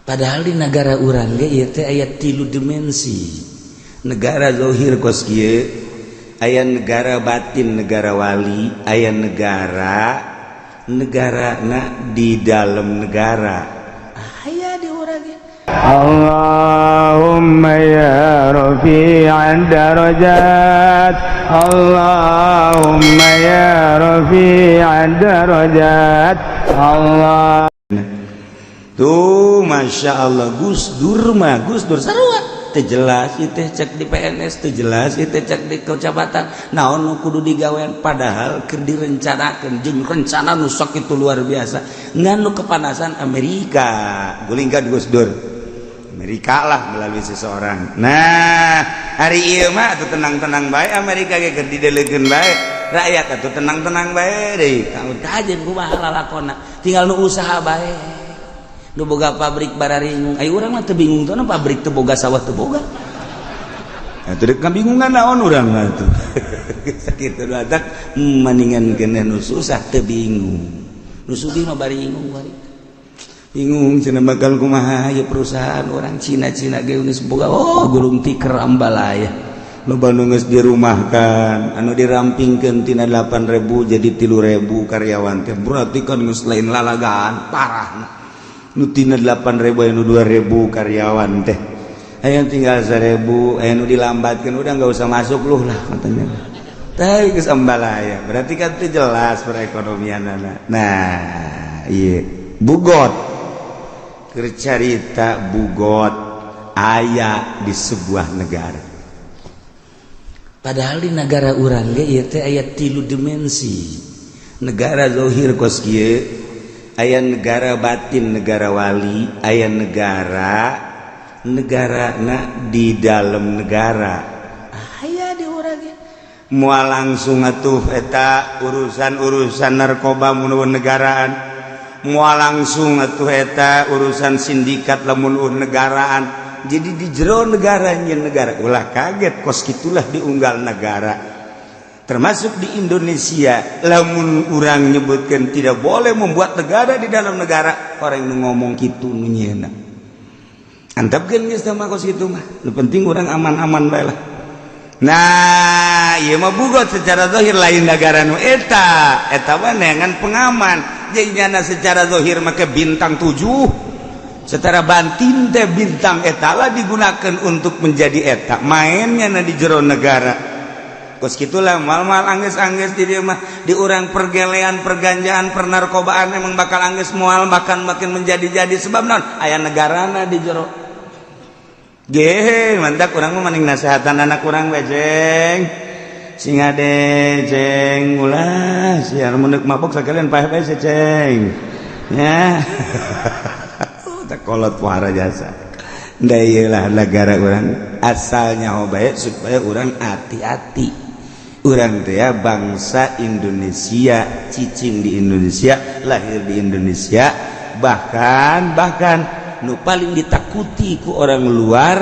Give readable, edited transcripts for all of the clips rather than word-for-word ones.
Padahal di negara urang ge ieu teh aya tilu dimensi. Negara zahir kos kieu, aya negara batin, negara wali, aya negara negara na di dalam negara. Aya di urang ge. اللهم يا رفيع الدرجات، اللهم يا رفيع الدرجات، الله. Tuh, Masya Allah, Gus Dur mah, Gus Dur sarua teu jelas ieu teh, cek di PNS teu jelas ieu teh, cek di kecamatan naon nu kudu digawean, padahal keur direncanakeun jeung rencana nu sok itu luar biasa. Ngan nu kepanasan Amerika gulingkan Gus Dur, Amerika lah melalui seseorang. Nah, hari ieu mah atuh tenang-tenang bae, Amerika ge keur didelekeun bae, rakyat atuh tenang-tenang bae deui. Kajen kumaha lalakonna, tinggal nu usaha bae, nu boga pabrik bararingung. Ayo, urang mah teu bingung tuh, pabrik teu boga, sawah teu boga. Nah, teu kabingungan naon urang mah tuh. Sakitu batak mendingan keneh nu susah teu bingung. Nu sugih mah baringung bari. Bingung cenah bakal kumaha ieu perusahaan orang Cina-Cina ge geus boga, oh, gulung tikar ambalaya. Loba nu geus dirumahkan, anu dirampingkeun tina 8000 jadi 3000 karyawan teh, berarti kan geus lain lalagaan parah. Nu tina 8000 anu 2000 karyawan teh aya tinggal 1000, aya nu dilambatkan, udah nggak usah masuk lu lah katanya teh, geus ambalaya. Berarti kan itu jelas perekonomian. Nah, iya, bugot keur carita bugot aya di sebuah negara. Padahal di negara urang ge ieu teh aya tilu dimensi. Negara zahir kos kieu, aya negara batin, negara wali, aya negara negara na di dalam negara. Aya di urang ge. Moal langsung atuh eta urusan-urusan narkoba mun negaraan, moal langsung atuh eta urusan sindikat lamun negaraan. Jadi di jero negara nyeun negara. Ulah kaget, kos kitulah diunggal negara, termasuk di Indonesia. Lamun urang nyebutkan tidak boleh membuat negara di dalam negara, orang nu ngomong kitu nu nyieuna antepkeun geus mah. Kos kitu mah nu penting urang aman-aman bae lah. Nah, ieu mah bugot secara zahir lain negara nu eta, eta mah neangan pengaman. Jadi nyana secara zahir make bintang 7, secara batin teh bintang eta lah digunakan untuk menjadi eta mainnya na di jero negara. Kos gitulah, mal-mal angges-angges di dia mah. Di urang pergelean, perganjaan, pernarkobaan emang bakal angges, moal bahkan makin menjadi-jadi. Sebab naon? Aya negarana di jero ge. Mantap, urang mah mending nasehatan anak urang we, "Ceng, sing ade, Ceng, ulah siar mun mabok sekalian paeh bae, Ceng." Ya tak kolot puara jasa. Lah, negara urang asalnya baik supaya urang hati-hati. Urang teh ya bangsa Indonesia, cicing di Indonesia, lahir di Indonesia, bahkan bahkan nu paling ditakuti ku orang luar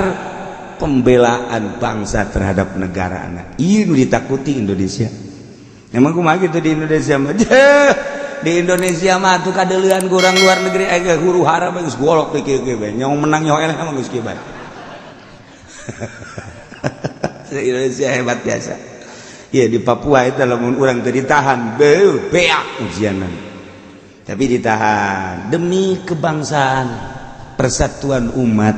pembelaan bangsa terhadap negara anak ini ditakuti Indonesia. Emang kumaha gitu di Indonesia mah? Di Indonesia mah tuh kadeulean ku urang luar negeri agak huru hara geus golok di kieu kieu bae, nyong menang nyawa eleh emang geus kieu bae. Indonesia hebat biasa ya. Di Papua itu lamun urang teu ditahan, beuh, beak ujianan. Tapi ditahan demi kebangsaan, persatuan umat,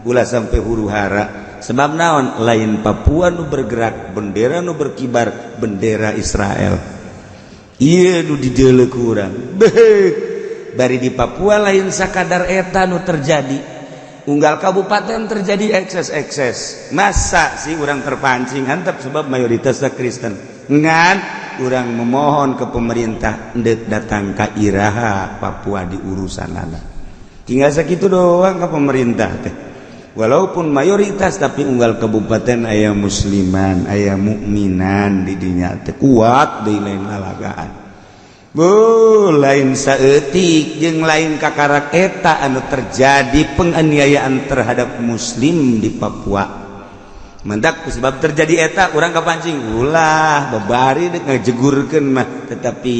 ulah sampai huru hara. Sebab naon? Lain Papua nu bergerak, bendera nu berkibar bendera Israel. Iya, nu dideuleu ku urang. Beuh, bari di Papua lain sakadar eta nu terjadi, unggal kabupaten terjadi ekses-ekses. Masa sih orang terpancing? Antep, sebab mayoritasnya Kristen. Ngan urang memohon ke pemerintah, ndek datang ka iraha Papua di urusan anak, tinggal segitu doang ke pemerintah teh. Walaupun mayoritas, tapi unggal kabupaten aya musliman, aya mukminan di dinya teh, kuat di lain lalagaan. Bu, lain saeutik jeung lain kakarak eta anu terjadi penganiayaan terhadap muslim di Papua. Mendak sebab terjadi eta urang kapancing, ulah babari dek ngajegurkeun mah, tetapi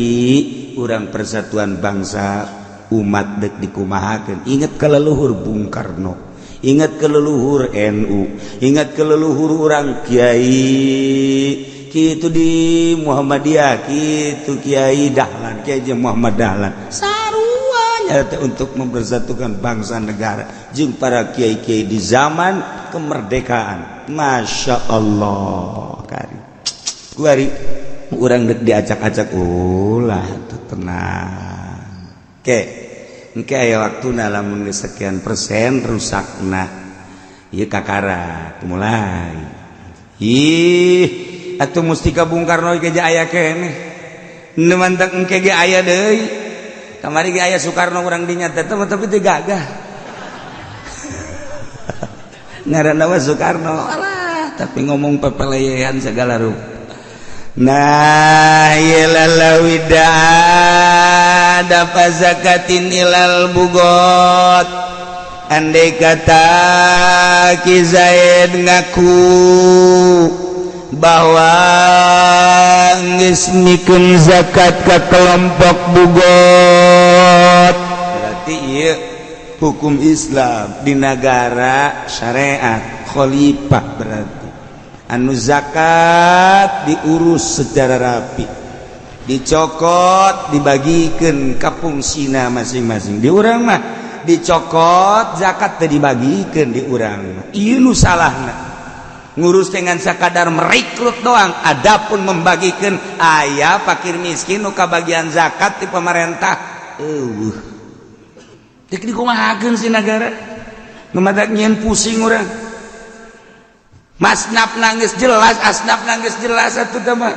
urang persatuan bangsa. Umat dek dikumahakeun, ingat ke leluhur Bung Karno, ingat ke leluhur NU, ingat ke leluhur urang kiai kitu di Muhammadiyah kitu, Kiai Dahlan, Kiai Muhammad Dahlan, saruanya untuk mempersatukan bangsa negara jeung para kiai-kiai di zaman kemerdekaan. Masya Allah, kari kuari urang dek diacak-acak ulah, tenang. Oke, engke aya waktuna lamun geus sekian persen rusakna ieu kakara mulai. Ih, atuh mustika Bung Karno ge aya keneh. Nu mantak engke ge aya deui. Kamari ge aya Soekarno urang dinya teh, tapi teu gagah. Ngaranna mah Soekarno. Alah, tapi ngomong pepeleyehan segala rupa. Nah, lawida dapat zakatin ilal bugot, andai kata Ki Zaid ngaku bahwa geus mikeun zakat ke kelompok bugot, berarti ieu hukum Islam di negara syariat khalifah, berarti anu zakat diurus secara rapi, dicokot, dibagikan ke fungsina masing-masing. Di urang mah dicokot zakat teh dibagikan. Di urang mah ieu nu salahna, ngurus dengan sakadar merekrut doang. Adapun membagikan, aya fakir miskin nu kabagian zakat di pemerintah eueuh. Dek dikumahakeun si negara nu matak nyieun pusing urang. Masnaf nangis jelas, asnaf nangis jelas atuh teh mah.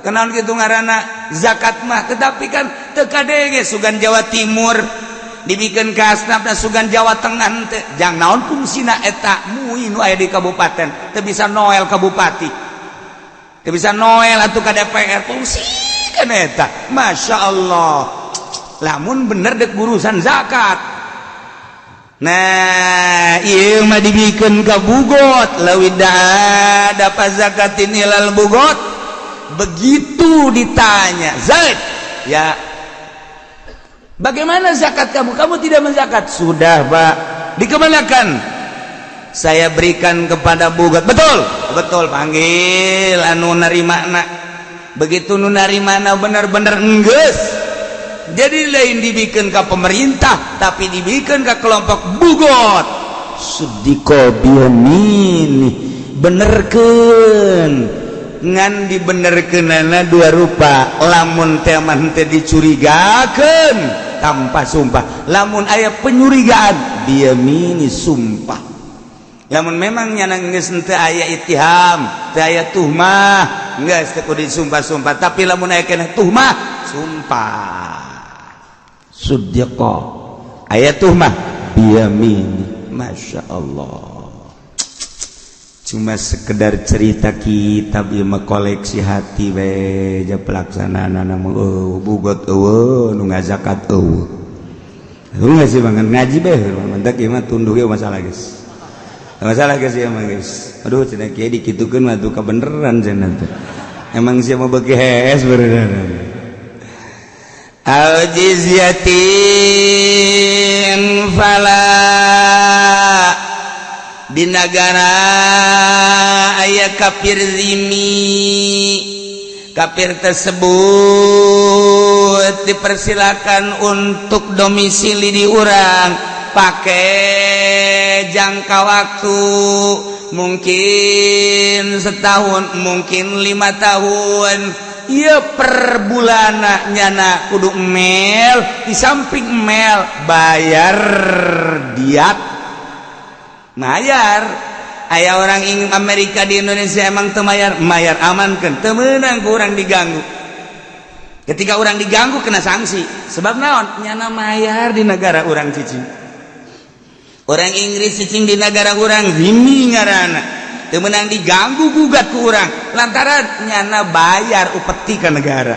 Kenaon kitu ngaranna zakat mah, tetapi kan teu kadenge sugan Jawa Timur dibikeun ka asnafna, sugan Jawa Tengah teh. Jang naon fungsina eta MUI nu aya di kabupaten? Teu bisa noel ka bupati, teu bisa noel atuh ka DPR. Fungsi kan eta, Masya Allah, lamun bener dek urusan zakat. Nah, ieu mah dibikeun ka bugot. Lawida dapat zakatin ilal bugot, begitu ditanya, "Zaid, ya, bagaimana zakat kamu? Kamu tidak menzakat." "Sudah, Pak." "Dikemanakan?" "Saya berikan kepada bugot." "Betul, betul. Panggil anu narimana." Begitu nu narimana bener-bener enggeus, jadi lain dibikin ke pemerintah, tapi dibikin ke kelompok bugot. Sudiko biyamini, benerkeun. Ngan dibenerkeunana dua rupa: lamun teh mah teh dicurigakeun, tanpa sumpah. Lamun aya penyurigaan, biyamini, sumpah. Lamun memang nyana geus teu aya ittiham, teu aya tuhmah, geus teu kudu disumpah-sumpah. Tapi lamun aya keneh tuhmah, sumpah. Suddiqa, aya tuhmah, biyamini. Masya Allah, cuma sekedar cerita kitab ieu mah, koleksi hati we ja. Pelaksanaan mah eueuh, bugot eueuh, nu ngazakat eueuh. Lu nggak sih banget ngaji be, mantak ieu mah tunduh ge masalah, guys, masalah, guys, ya mah, guys. Aduh, cenah kieu dikitukeun mah tuh kabeneran cenah teh. Emang sia mah beuki hees beneran. Al jizyatin fala, di negara aya kafir zimmi, kafir tersebut dipersilakan untuk domisili di urang pakai jangka waktu mungkin setahun, mungkin 5 tahun. Iya, per bulan nyana kudu mel, di samping mel bayar diat, bayar. Aya orang ingin Amerika di Indonesia emang teu mayar, mayar aman kan, teu meunang ku urang diganggu. Ketika orang diganggu, kena sanksi. Sebab naon? Nyana mayar di negara urang cicing. Orang Inggris cicing di negara urang, zimmi ngaranna, teu meunang diganggu gugat ku urang lantaran nyana bayar upeti ke negara.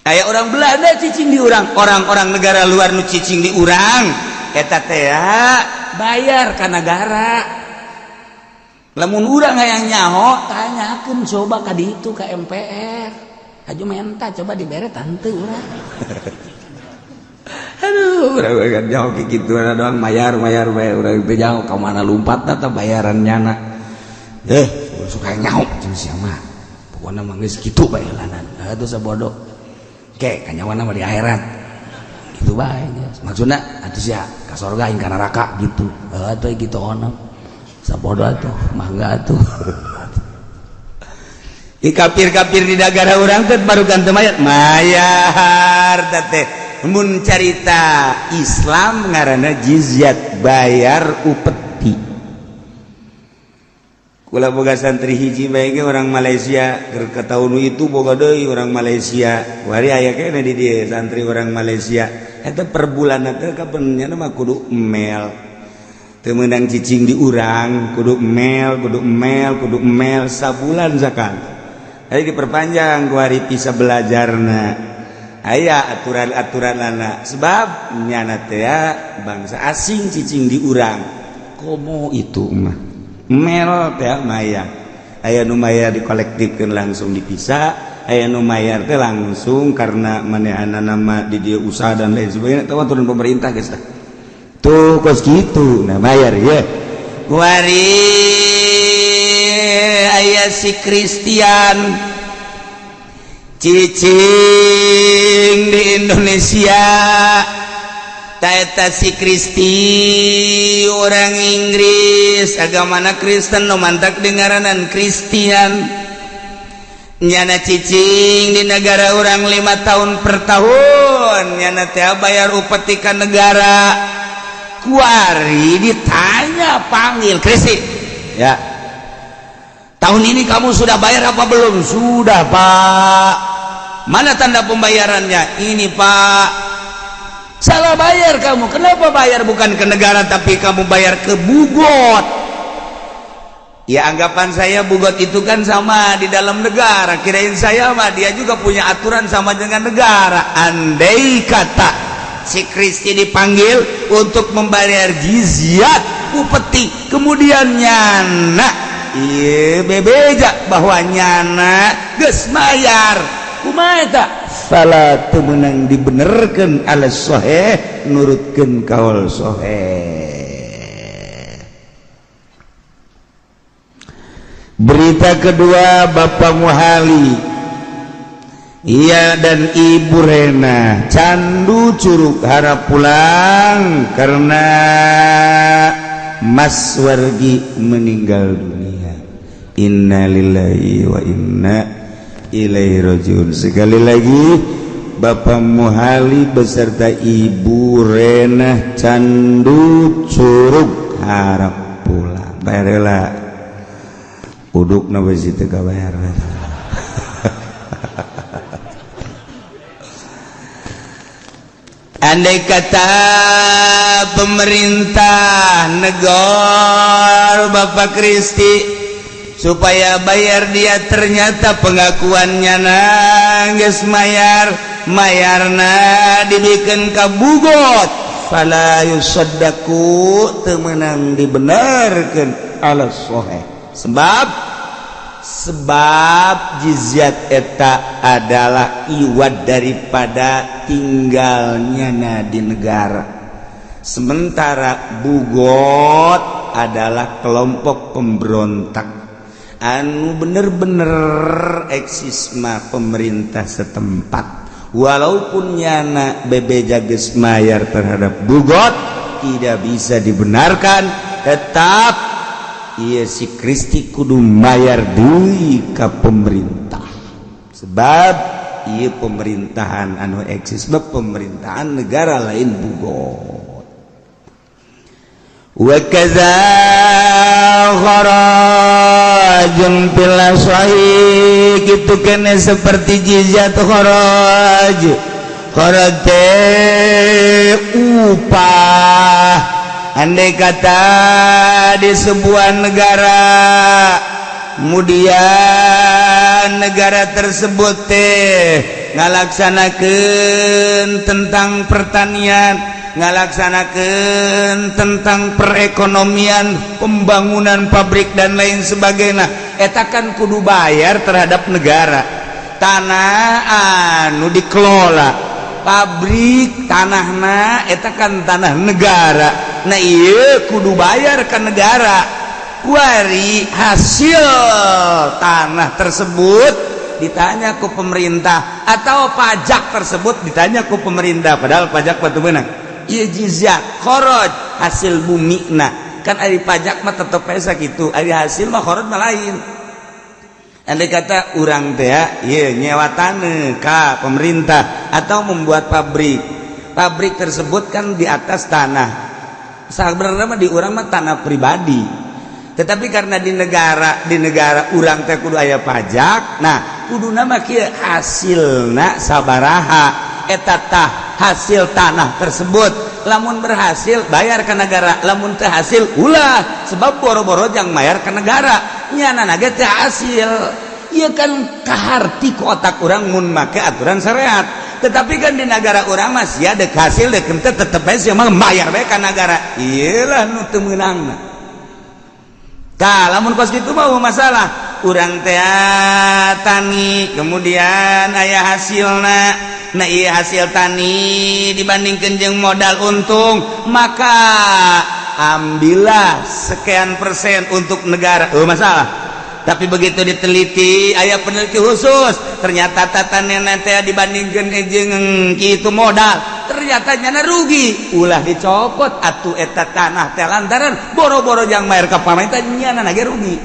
Aya orang Belanda cicing di urang, orang-orang negara luar nu cicing di urang eta teh bayar ka negara. Lamun urang hayang nyaho, tanyakeun coba ka ditu ka MPR, haju menta coba dibere tante urang. Aduh, urang kan jauh kayak gitu doang, mayar mayar bayar. Urang teh jauh ka mana lumpat tah bayaran nyana. Eh, suka nyaho jeung sia mah. Pokona mah geus kitu bae lanan. Atuh sabodo. Ke kanyawana mah di akhirat. Gitu bae geus. Maksudna atuh sia ka sorga aing ka neraka gitu. Atuh gitu ono. Sabodo atuh, mangga atuh. I kafir-kafir di negara urang teh baru ganti mayat mayar teh. Mun carita Islam ngaranna jizyat, bayar upeti. Kula boga santri hiji bae ge orang Malaysia. Keur ka taun itu boga deui orang Malaysia. Wari aya keneh di dieu santri orang Malaysia. Eta per bulan teh kapan nya mah kudu mel. Teu meunang cicing di urang, kudu mel, kudu mel, kudu mel sabulan sakali. Jadi diperpanjang ku hari bisa belajarna. Aya aturan-aturan lana sebab nyana teh bangsa asing cicing di urang. Komo itu mah mel teh maya. Aya nu mayar dikolektifkeun langsung dipisah, aya nu mayar teh langsung karena manehana nama di dieu usaha dan lain sebagainya, tahu aturan pemerintah geus tah. Tuh kos kitu nah bayar ya. Kuari aya si Kristian cicing di Indonesia. Taeta si Kristi orang Inggris, agamana Kristen, nu mantak dingaranan Kristian. Nyana cicing di negara orang 5 tahun per tahun nyana teh bayar upeti ka negara. Kuari ditanya, panggil Kristi ya, "Tahun ini kamu sudah bayar apa belum?" "Sudah, Pak." "Mana tanda pembayarannya?" "Ini, Pak." "Salah bayar kamu. Kenapa bayar bukan ke negara, tapi kamu bayar ke Bugot?" "Ya, anggapan saya Bugot itu kan sama di dalam negara. Kirain saya mah dia juga punya aturan sama dengan negara." Andai kata si Kristi dipanggil untuk membayar jizyat upeti, kemudian nyana iya bebeja bahwa nyana geus mayar, kumaha eta? Fala, teu meunang dibenerkeun ala sahih, nurutkeun kaul sahih. Berita kedua, Bapak Muhali iya dan Ibu Rena Candu Curug harap pulang karena Mas Wargi meninggal dunia. Innalillahi wa inna ilaihi rajiun. Sekali lagi, Bapak Muhali beserta Ibu Rena Candu Curug harap pulang. Bayar heula uduk na besi teu kabayar. Andai kata pemerintah negor Bapak Kristi supaya bayar, dia ternyata pengakuannya nangis mayar, mayarna dibikin ka Bugot, fala yusaddaku, teu meunang dibenarkeun ala sahih, sebab sebab jizyat eta adalah iwad daripada tinggalnya na di negara, sementara Bugot adalah kelompok pemberontak anu bener-bener eksisma pemerintah setempat. Walaupun nyana bebeja geus mayar terhadap Bugot, tidak bisa dibenarkan, tetap iya si Kristi kudu mayar deui ka pemerintah, sebab iya pemerintahan anu eksis pemerintahan negara lain Bugot. Wa kaza kharajun fil sahih, kitu kene seperti jizyat kharaj. Kharaj teh upah. Andai kata di sebuah negara, kemudian negara tersebut teh ngalaksanakeun tentang pertanian, ngalaksanakeun tentang perekonomian, pembangunan pabrik dan lain sebagainya, eta kan kudu bayar terhadap negara. Tanah anu dikelola, Pabrik tanahna eta kan tanah negara. Nah, ieu kudu bayar ke negara. Kuari hasil tanah tersebut ditanya ku pemerintah atau pajak tersebut ditanya ku pemerintah, padahal pajak batu menang. Ieu jizyah kharaj hasil bumi na. Kan ari pajak mah tetep aja sakitu, ari hasil mah kharaj mah lain. Andai kata urang teh ieu nyewa tanah ka pemerintah atau membuat pabrik. Pabrik tersebut kan di atas tanah. Sebenarnya mah di urang mah tanah pribadi. Tetapi karena di negara urang teh kudu aya pajak, nah kuduna mah kieu hasilna sabaraha eta tah hasil tanah tersebut. Lamun berhasil bayar ke negara, lamun teu hasil ulah, sebab boro-boro jang bayar ke negara nyana ge teu hasil. Ieu kan kaharti ku otak urang mun make aturan syariat. Tetapi kan di negara urang mah sia deuk hasil deuk henteu tetep bae sia mah bayar bae ka negara. Ieu lah nu teu meunangna. Tah, lamun kos kitu mah masalah urang teh tani kemudian aya hasilna. Nah, iya hasil tani dibandingkan jeung modal untung, maka ambillah sekian persen untuk negara. Oh, masalah. Tapi begitu diteliti, aya peneliti khusus, ternyata tatanen teh dibandingkan jeung kitu modal, ternyata nyana rugi. Ulah dicopot atuh eta tanah teh, lantaran boro-boro jang bayar ka pamarentah nyana ge rugi.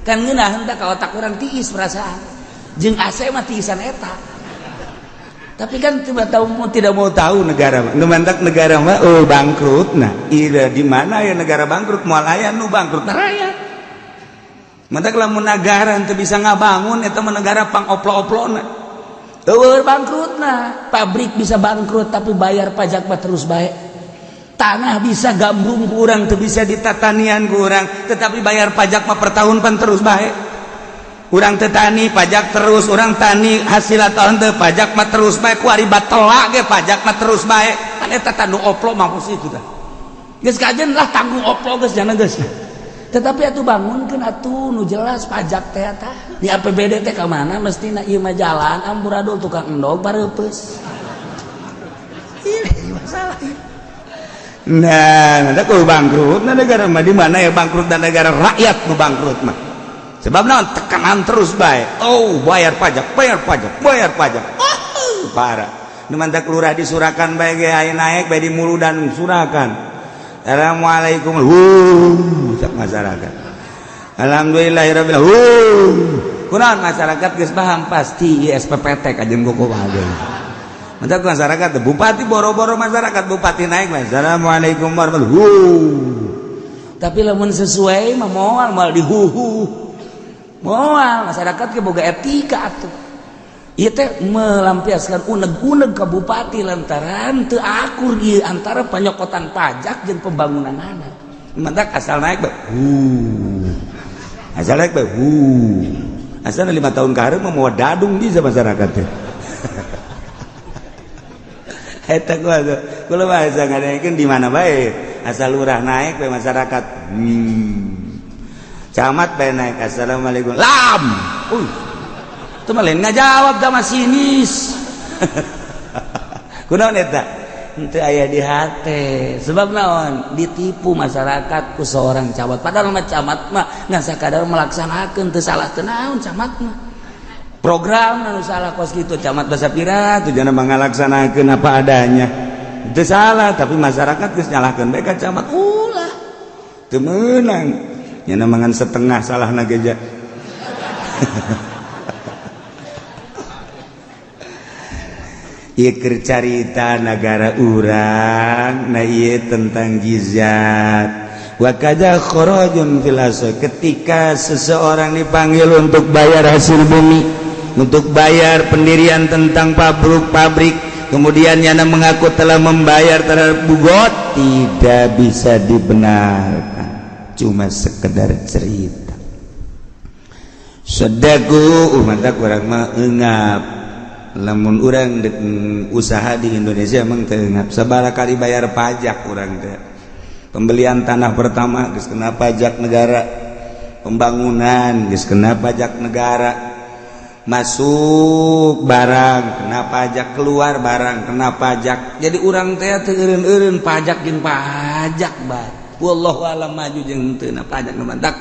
Kan ngeunah henteu ka otak urang? Tiis perasaan jeung AC mah tiisan eta. Tapi kan tidak tahu, mau tidak mau tahu negara mah. Nu mantak negara mah oh bangkrut. Nah, iya di mana ya negara bangkrut? Moal aya nu bangkrut nah rakyat. Mantak lamun negara henteu bisa ngabangun eta mah negara pang oplo-oplona. Eueuh bangkrut. Nah, pabrik bisa bangkrut tapi bayar pajak mah terus bae. Tanah bisa gambrung kurang teu bisa ditatanian kurang, tetapi bayar pajak mah per tahun pan terus bae. Urang tetani pajak terus, urang tani hasil atau henteu pajak mah terus bae. Kuari batela ge pajak mah terus bae. Kan eta tanu oplo mah itu tah geus kajen lah tanggung oplo geus jana geus. Tetapi atuh bangunkeun atuh nu jelas pajak teh tah di APBD teh ka mana mestina. Ieu mah jalan amburadul, tukang endog pareupeus. Ini masalah. Nah, nanti aku bangkrut, nah negara mah di mana ya bangkrut dan negara rakyat nu bangkrut mah. Sebab naon? Tekanan terus bae. Oh, bayar pajak, bayar pajak, bayar pajak. Oh, parah. Nu mantak lurah disurakan bae ge aya naik bae di muludan surakan. Assalamualaikum. Cak masyarakat. Alhamdulillahirabbil alamin. Kunaon masyarakat geus paham pasti ieu SPPT kajeun kumaha ge. Mantak masyarakat bupati boro-boro masyarakat bupati naik, assalamualaikum warahmatullahi. Tapi lamun sesuai mah moal moal dihuhu. Moal masyarakat ke boga etika atuh. Ieu teh melampiaskan uneg-uneg ke bupati lantaran teu akur ieu antara penyokotan pajak jeung pembangunan anak. Mantak asal naik bae. Asal naik bae. Asal 5 tahun ka hareup mah moal dadung bisa masyarakat teh. Eta kula bahasa ngadengekeun di mana bae asal lurah naik bae masyarakat. Camat bae naik, assalamualaikum lam. Itu mah lain ngajawab da masinis. Kunaon eta henteu aya di hate? Sebab naon? Ditipu masyarakat ku seorang camat, padahal mah camat mah ngan sakadar melaksanakeun, teu salah teu naon camat mah. Program anu salah kos gitu. Camat bahasa pira tujuanna mah ngalaksanakeun apa adanya, teu salah, tapi masyarakat geus nyalahkeun bae ka camat. Ulah, teu meunang nya mangan setengah salah ge ja. Ieu keur carita nagara urang. Nah, ieu tentang jizyat. Wa kadza kharajun fil asl, ketika seseorang dipanggil untuk bayar hasil bumi, untuk bayar pendirian tentang pabrik-pabrik, kemudian Yana mengaku telah membayar terhadap bughot, tidak bisa dibenarkan, cuma sekedar cerita. Sedaku umat kurang mah engap lamun urang usaha di Indonesia emang teu engap. Sabaraha kali bayar pajak urang teh? Pembelian tanah pertama geus kena pajak negara, pembangunan geus kena pajak negara. Masuk barang kena pajak, keluar barang kena pajak. Jadi urang teh teu eureun-eureun pajak jeung pajak bae. Wallahu alam maju jeung henteu na pajak nu mantak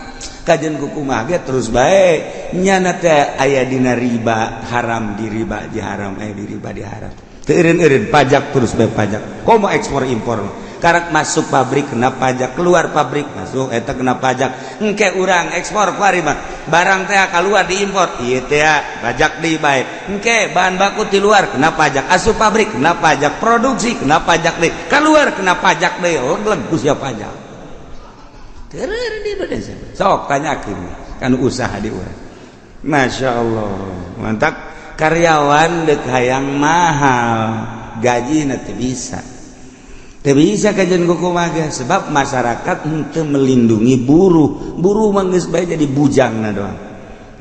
kajeun kumaha ge terus bae nyana teh aya dina riba haram, di riba di haram, aya di riba di haram. Teu eureun-eureun pajak terus bae pajak. Komo ekspor impor, karak masuk pabrik kena pajak, keluar pabrik masuk eta kena pajak. Engke urang ekspor kuari mah barang teh keluar diimpor ieu teh pajak deui bae. Engke bahan baku di luar kena pajak, asup pabrik kena pajak, produksi kena pajak deui, keluar kena pajak deui. Leg ku sia pajak teu di Indonesia. Sok tanyakeun kan usaha di urang. Masya Allah, mantap. Karyawan dek hayang mahal gaji nanti bisa. Teu bisa kajian kumaha, sebab masyarakat henteu melindungi buruh. Buruh mah geus bae jadi bujangna doang.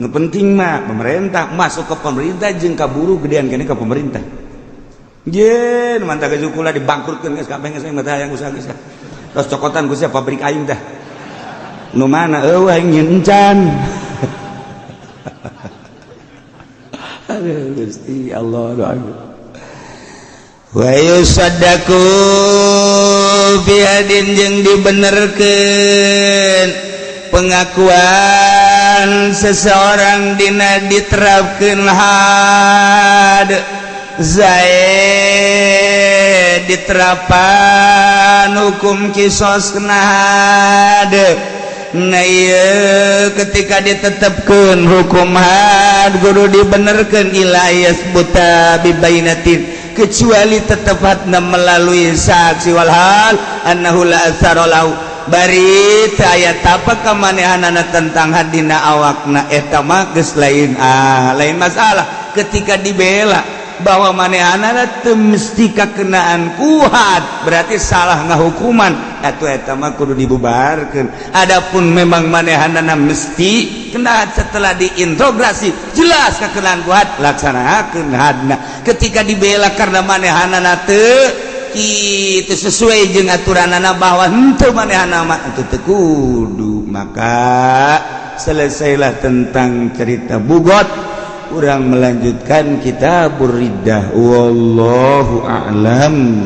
Nu penting mah pemerintah masuk ke pemerintah, jeung ka buruh gedean keneh ka pemerintah. Yen mantap gaji kula dibangkrutkeun geus kabeh, geus mah hayang usaha geus. Terus cokotan ku sia pabrik aing teh. Nu mana eueuh aing nyeun encan. Aduh Gusti Allah doa. Wa yusaddaqu bihadin jeung dibenerkeun pengakuan seseorang dina diterapkeun had zaid, diterapan hukum kisos kena had. Nah ieu ketika ditetapkeun hukum had kudu dibenerkeun ila yasbuta bibainatin, kecuali tetap hadna melalui saksi, walhal annahu la atsara lahu, bari teu aya tapak kamanehanana tentang hadina awakna. Eta mah geus lain, ah, lain masalah ketika dibela bahwa manehanana teu mesti kakenaan ku had, berarti salah ngahukuman atuh, eta mah kudu dibubarkeun. Adapun memang manehanana mesti kena, setelah diintegrasi jelas kakenaan ku had, laksanakeun hadna. Ketika dibela karena manehanana teu kitu sesuai jeung aturanana bahwa henteu manehana mah atuh teu kudu. Maka selesailah tentang cerita bugot. Urang melanjutkan kitabur riddah. Wallahu a'lam.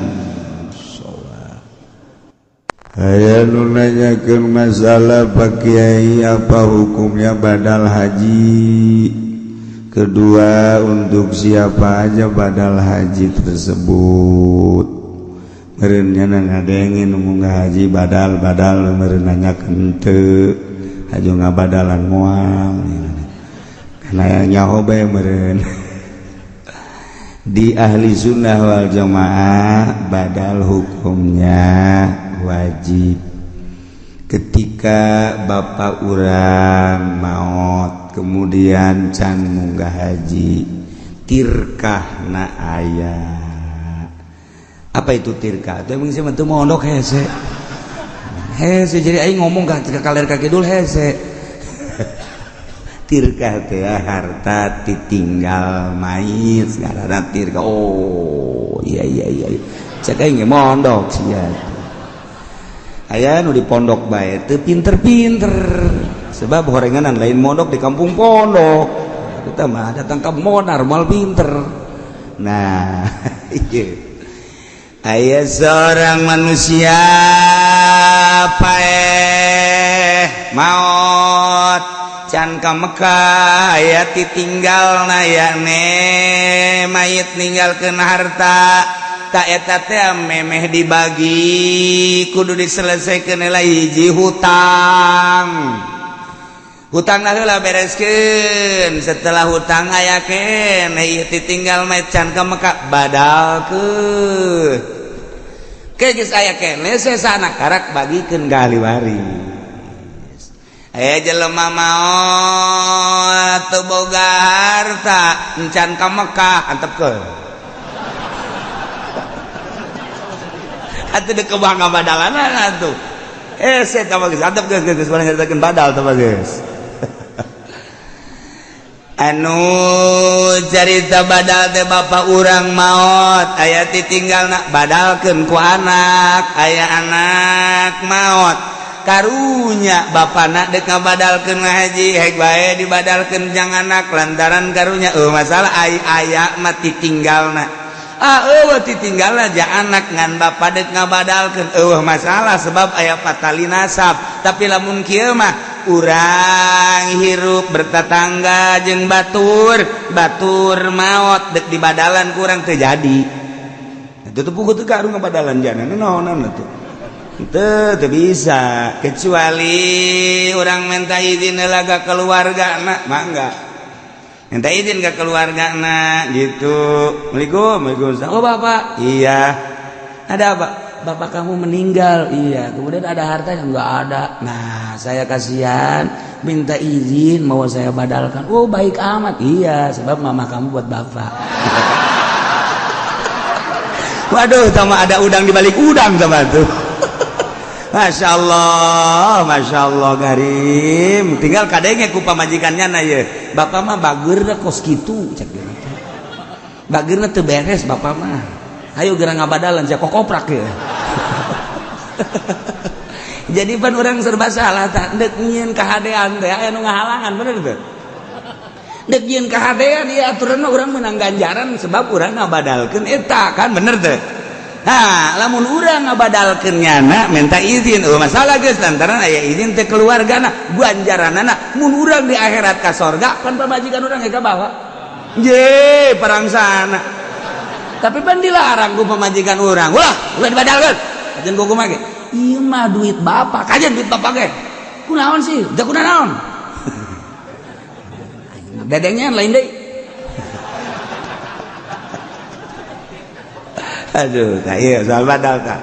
Aya nu nanyakeun masalah, "Pak Kiai, apa hukumnya badal haji? Kedua, untuk siapa aja badal haji tersebut?" Meureun nya ngadengin munggah haji badal badal, meureun nanyakeun teu haju ngabadalan moal. Karena nyaho bae meureun. Di ahli sunnah wal jamaah badal hukumnya wajib. Ketika bapak urang maot kemudian can munggah haji, tirkah na aya. Apa itu tirkah? Itu emang sih teu mondok hese hese, jadi aing ngomong ka kaler ka kidul hese. Tirkah teh harta ditinggal mayit ngaranna tirkah. Oh iya iya iya, cek aing ge mondok sia. Aya nu di pondok bae teu pinter-pinter, sebab horenganan lain mondok di kampung pondok. Kita mah datang ke modar moal pinter. Nah, iya, aya seorang manusia paeh maot can ka Mekah, aya ditinggal na ne mayit ninggalkeun harta. Tak eta teh memeh dibagi kudu diselesaikan heula hiji hutang. Hutang heula bereskeun. Setelah hutang aya keneh ieu ditinggal mayit can ka Mekah, badalkeun. Ke geus aya keneh sesana karak bagikeun ka ahli waris. Aya jelema maot teu boga harta encan ka Mekah, antepkeun atuh, deuk kebang ngabadalanana atuh. Hese tah geus antep, geus geus barang nyaritakeun badal tah geus. Anu carita badal teh bapak urang maot aya ditinggalna, badalkeun ku anak. Aya anak maot Karunya bapana dek ngabadalkeun haji, hek bae dibadalkeun jang anak lantaran karunya. Oh, masalah ai aya mah titinggalna. Ah, eueuh titinggalna ja anak ngan bapa dek ngabadalkeun, eueuh masalah sebab aya patali nasab. Tapi lamun kieu mah urang hirup bertetangga jeung batur, batur maot dek dibadalan kurang teu jadi. Tutup buku teu karu ngabadalan jana naonan atuh. Teu teu bisa kecuali urang minta izin heula ka keluargana, mangga. Minta izin ke keluargana gitu. Assalamualaikum, waalaikumsalam. Oh, bapak. Iya. Ada apa? Bapak kamu meninggal. Iya. Kemudian ada hartanya? Enggak ada. Nah, saya kasihan, minta izin mau saya badalkan. Oh, baik amat. Iya, sebab mama kamu buat bapak. Waduh, sama ada udang di balik udang sama tuh. Masya Allah, Masya Allah garim. Tinggal kadenge ku pamajikannya na ye. Bapak mah bageurna kos kitu cek dia. Bageurna teu beres bapak mah. Ayo geura ngabadalan sia kokoprak ya. Jadi pan urang serba salah tak deuk nyieun kahadean teh aya nu ngahalangan, bener teu? Deuk nyieun kahadean ieu aturan urang menang ganjaran sebab urang ngabadalkeun eta kan, bener teu? Nah, lamun urang ngabadalkeun nyana minta izin, oh masalah geus lantaran aya izin teh keluargana, ganjaranana mun urang di akhirat ka sorga pan pamajikan urang ge kabawa. Je, perang sana. Tapi pan dilarang ku pamajikan urang. Wah, ulah dibadalkeun. Kajian ku kumaha ge? Ieu mah duit bapak, kajian duit bapak ge. Kunaon sih? Da kunaon? Dedengnya lain deui. Aduh, tah ieu soal badal tah.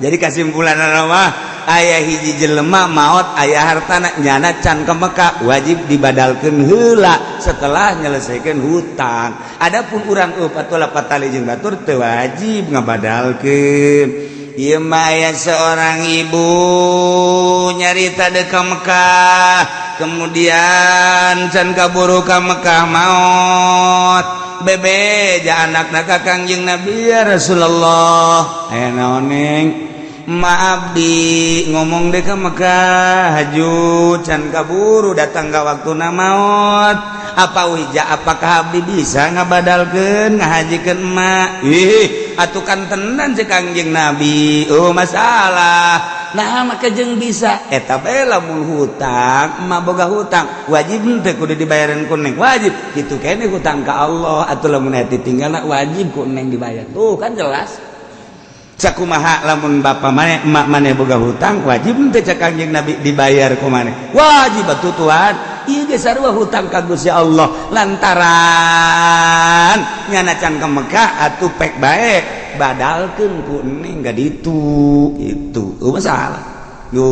Jadi kesimpulan mah aya hiji jelema maot aya hartana nyana can ke Mekah wajib dibadalkeun heula setelah nyelesaikan hutang. Adapun urang eueuh patali jeung batur teu wajib ngabadalkeun. Ieu mah aya seorang ibu nyarita deuk ka Mekah, kemudian can kaburu ka Mekah maot. Bebeja anakna ka Kangjeng Nabi, ya Rasulullah, aya naon neng? Maaf di ngomong deh ke Mekah haju can kaburu datang ka waktuna maot. Apa wija apakah abdi bisa ngabadalkeun ngahajikeun emak? Ih, atuh kan tenan cek Kangjeng Nabi. Oh, masalah. Nah, maka jeung bisa eta bae lamun hutang, emak boga hutang, wajib teh kudu dibayaran ku neng. Wajib. Kitu keneh hutang ka Allah atuh lamun eta tinggalna wajib ku neng dibayar. Tuh kan jelas. Sakumaha lamun bapa maneh emak maneh boga hutang wajib teh cek Kangjeng Nabi dibayar ku maneh. Wajib atuh Tuhan. Ieu ge sarua hutang ka Gusti Allah lantaran nyana can ka Mekah atuh pek bae badalkeun ku neng ka ditu itu. Oh, masalah. Yo.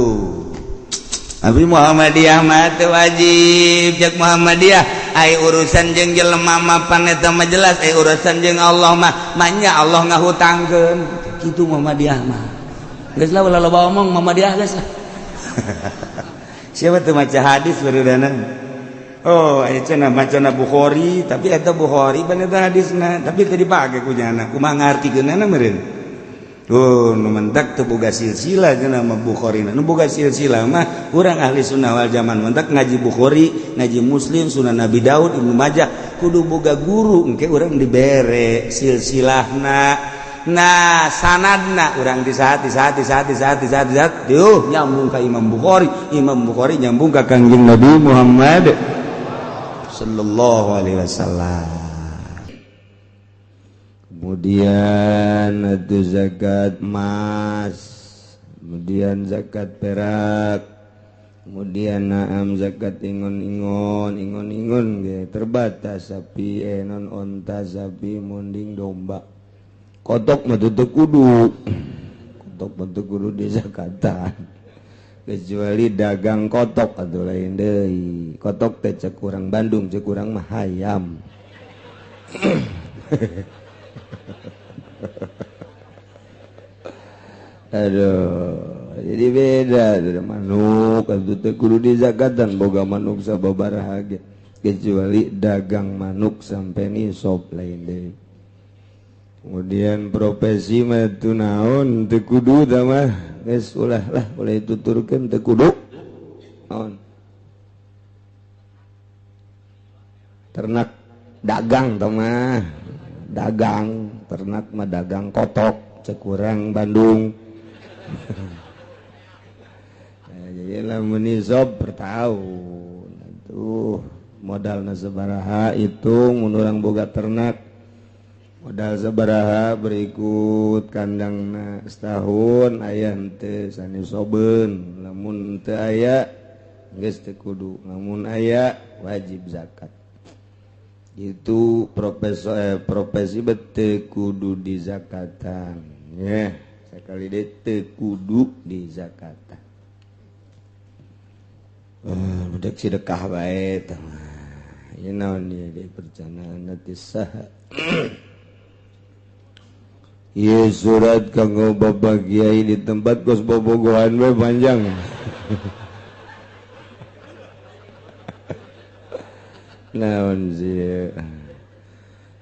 Abi Muhammadiyah mah teu wajib cek Muhammadiyah. Ai urusan jeung jelema mah pan eta mah jelas, ai urusan jeung Allah mah manya Allah ngahutangkeun. Kitu Muhammadiyah mah. Geus lah ulah loba omong Muhammadiyah geus lah. Siapa tuh maca hadis barudana? Oh, aya cenah macana Bukhari, tapi eta Bukhari pan eta hadisna, tapi teu dipake ku nyana. Kumaha ngartikeunana meureun? Tuh, nu mentak teu boga silsilah cenah mah Bukhari. Nu boga silsilah mah urang ahli sunnah wal jamaah mentak ngaji Bukhari, ngaji Muslim, Sunan Nabi Daud, Ibnu Majah, kudu boga guru engke urang dibere silsilahna. Nah, sanadna urang di saat di saat di saat di saat di saat di saat duh nyambung ka Imam Bukhari, Imam Bukhari nyambung ka Kangjeng Nabi Muhammad sallallahu alaihi wasallam. Kemudian itu zakat emas, kemudian zakat perak, kemudian naam zakat ingon-ingon, ingon-ingon ge terbatas sapi, non onta, sapi, munding, domba. Kotok mah teu kudu, kotok mah teu kudu dizakatan. Kecuali dagang kotok atau lain deui. Kotok teh cek urang Bandung, cek urang mah hayam. Aduh, jadi beda dari manuk atuh teu kudu dizakatan boga manuk sababaraha ge. Kecuali dagang manuk sampai nisab lain deui. Kemudian profesi mah teu naon teu kudu tah mah geus ulah lah ulah dituturkeun teu kudu naon ternak dagang tah mah dagang ternak mah dagang kotok cek urang Bandung. Jadi lamun nisab per tahun tuh modalna sabaraha hitung mun urang boga ternak modal sabaraha berikut kandangna setahun aya henteu sanisobeun lamun teu aya geus teu kudu lamun aya wajib zakat. Itu profesi teu kudu dizakatan ya sakali deui teu kudu dizakatan. Budak sedekah bae tah mah ieu naon ieu deui perjalanan teh saha. Ieu surat kanggo Bapak Kiai di tempat kos bobogohan we panjang. Naon sih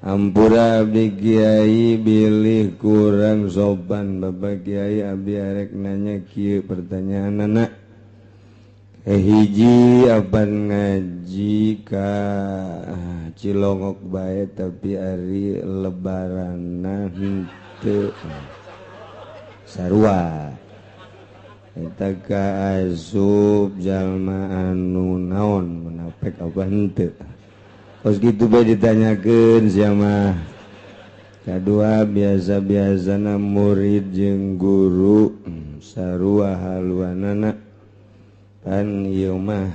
ampura abdi Kiai bilih kurang sopan Bapak Kiai abdi arek nanya kieu pertanyaanana. Hiji apan ngaji ka Cilongok bae tapi ari lebaranna henteu sarua. Eta ka asup jalma anu naon munafik apa henteu. Kos kitu bae ditanyakeun sia mah. Kadua biasa-biasana murid jeung guru sarua haluanana. Pan ieu mah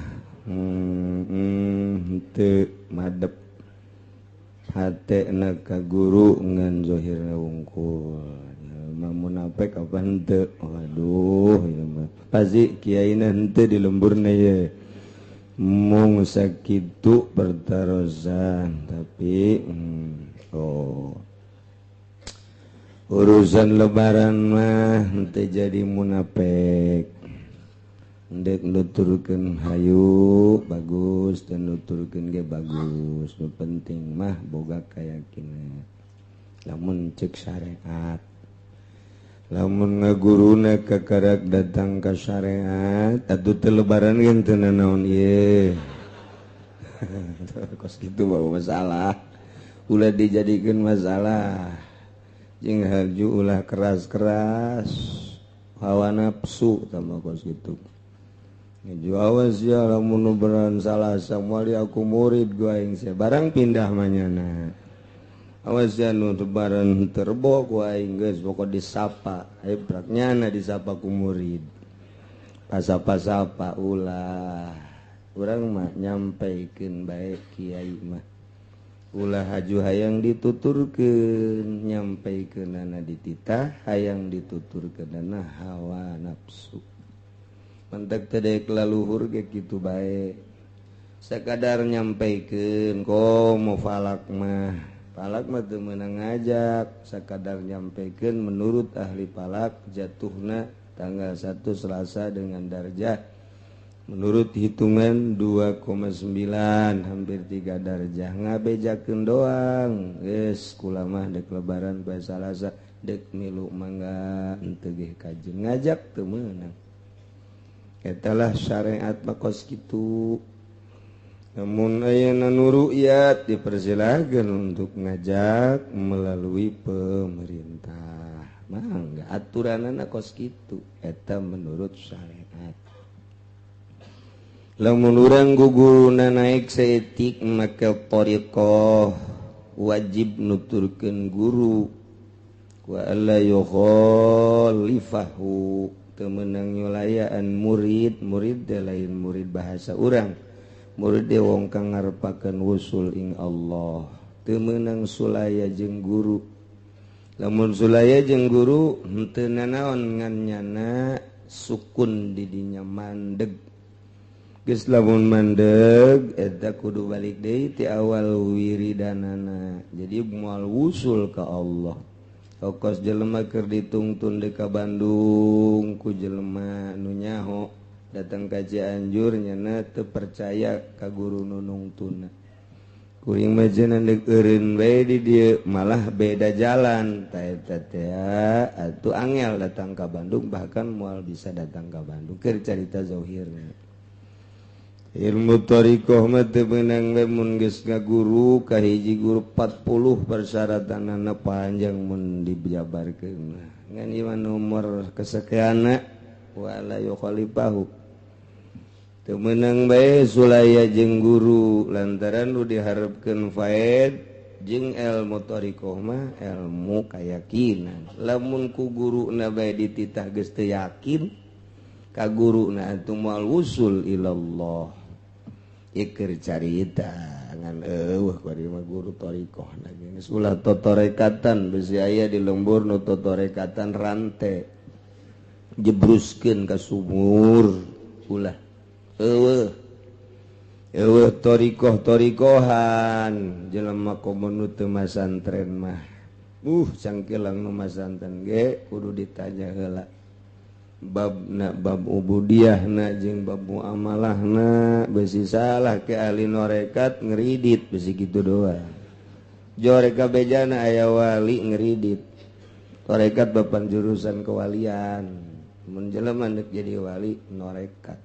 henteu madep hatena ka guru ngan zahirna wungkul. Mah munafik apa henteu? Waduh ieu mah pasti kiaina henteu di lemburna ye. Mung sakitu pertarosan tapi oh urusan lebaran mah henteu jadi munafik. Ndek nuturkeun hayu bagus dan nuturkeun ge bagus. Nu penting mah boga kayakinan. Lamun cek syariat, lamun ngaguruna kakarak datang ka syariat atuh teu lebaran ge teu nanaon ieu. Kos kitu mah masalah. Ulah dijadikeun masalah. Jeung harju ulah keras-keras hawa nafsu tah mah kos kitu. Ngeju awas ya lamun nu beran salah samuali aku murid gua aing sia barang pindah manyana. Awas ya nu lebaran terbo ku aing geus pokok disapa hebrak nyana disapa ku murid. Pasapa-sapa ulah. Urang mah nyampaikeun bae kiai mah. Ulah haju hayang dituturkeun nyampaikeunana dititah hayang dituturkeunana hawa nafsu. Mentek tedek laluhur ge kitu bae. Sakadar nyampaikeun komo falak mah. Falak mah teu meunang ngajak, sakadar nyampaikeun menurut ahli falak jatuhna tanggal 1 Selasa dengan darjah menurut hitungan 2,9 hampir 3 darjah ngabejakeun doang. Geus kula mah dek lebaran bae Salasa dek milu mangga henteu ge kajeun ngajak teu meunang. Etalah syariat makos kitu. Namun ayeuna nu ru'yat dipersilakan untuk ngajak melalui pemerintah. Mangga aturanana kos kitu eta menurut syariat. Lamun urang guguruna naik saeutik maka thariqah wajib nuturkeun guru wa alla yukhalifahu temenang nyulayaan murid, murid teh lain murid bahasa urang. Murid teh wong kang ngarepakeun wusul ing Allah. Teu meunang sulaya jeung guru. Lamun sulaya jeung guru henteu nanaon ngan nyana sukun di dinya mandeg. Geus lamun mandeg eta kudu balik deui ti awal wiridanana. Jadi moal wusul ka Allah. Okos jelema keur ditungtun deui ka Bandung ku jelema nu nyaho datang ka Cianjur nyana teu percaya ka guru nu nungtuna. Kuring mah cenah deuk eureun bae di dieu malah beda jalan ta eta teh atuh angel datang ka Bandung bahkan moal bisa datang ka Bandung keur carita zahirna. Ilmu thariqah mah teu meunang we mun geus ngaguru ka hiji guru 40 persyaratanana panjang mun dijabarkeun mah. Ngan ieu mah nomor kesekianna wala yukhalifahu. Teu meunang bae sulaya jeung guru lantaran nu diharepkeun faed jeung ilmu thariqah mah ilmu kayakinan. Lamun ku guruna bae dititah geus teu yakin ka guruna atuh moal wusul ilallah. Iker carita ngan eueuh kuari mah guru thariqah na geus ulah totorekatan besi aya di lembur nu totorekatan rante jebruskeun ka sumur ulah eueuh eueuh thariqah-thariqahan jelema komo nu teu masantren mah cangkelang nu masantren ge kudu ditanya heula babna bab ubudiyahna jeung bab muamalahna besi salah ke ahli norekat ngeridit besi kitu doang jore kabejana aya wali ngeridit torekat bapan jurusan kewalian mun jelema deuk jadi wali norekat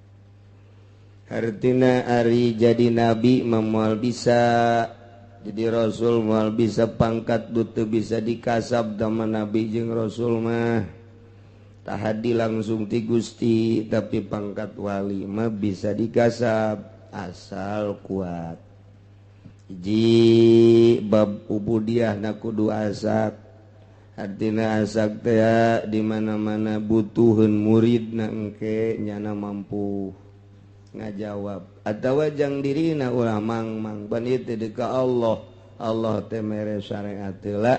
hartina ari jadi nabi mah moal bisa jadi rasul moal bisa pangkat teu bisa dikasab tama nabi jeung rasul mah tahadi langsung ti Gusti tapi pangkat wali mah bisa dikasab asal kuat. Hiji bab ubudiyah na kudu asak artina asak teh di mana-mana butuheun muridna engke nyana mampu ngajawab atawa jang dirina ulah mang-mang pan ieu teh ka Allah. Allah teh mere syariat heula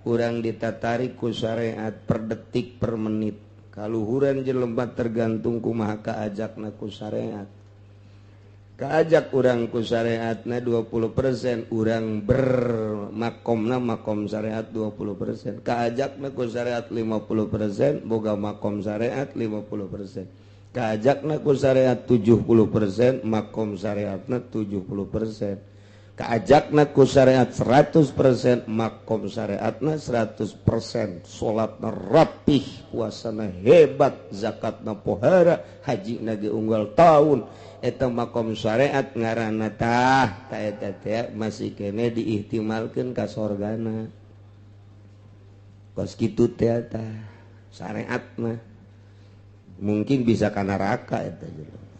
urang ditatarik ku syariat per detik per menit. Kaluhuran jelema tergantung kumaha kaajakna ku syariat. Kaajak urang ku syariatna 20%, urang bermakomna makom syariat 20%. Kaajakna ku syariat 50%, boga makom syariat 50%. Kaajakna ku syariat 70%, makom syariatna 70%. Kaajakna ku syariat 100%, makom syariatna 100%, salatna rapih, puasana hebat, zakatna pohara, hajina ge unggal taun. Eta makom syariat ngaranna tah, ta eta teh masih kene diihtimalkeun ka sorgana. Kos kitu teh tah syariat mah mungkin bisa ka neraka eta jelema.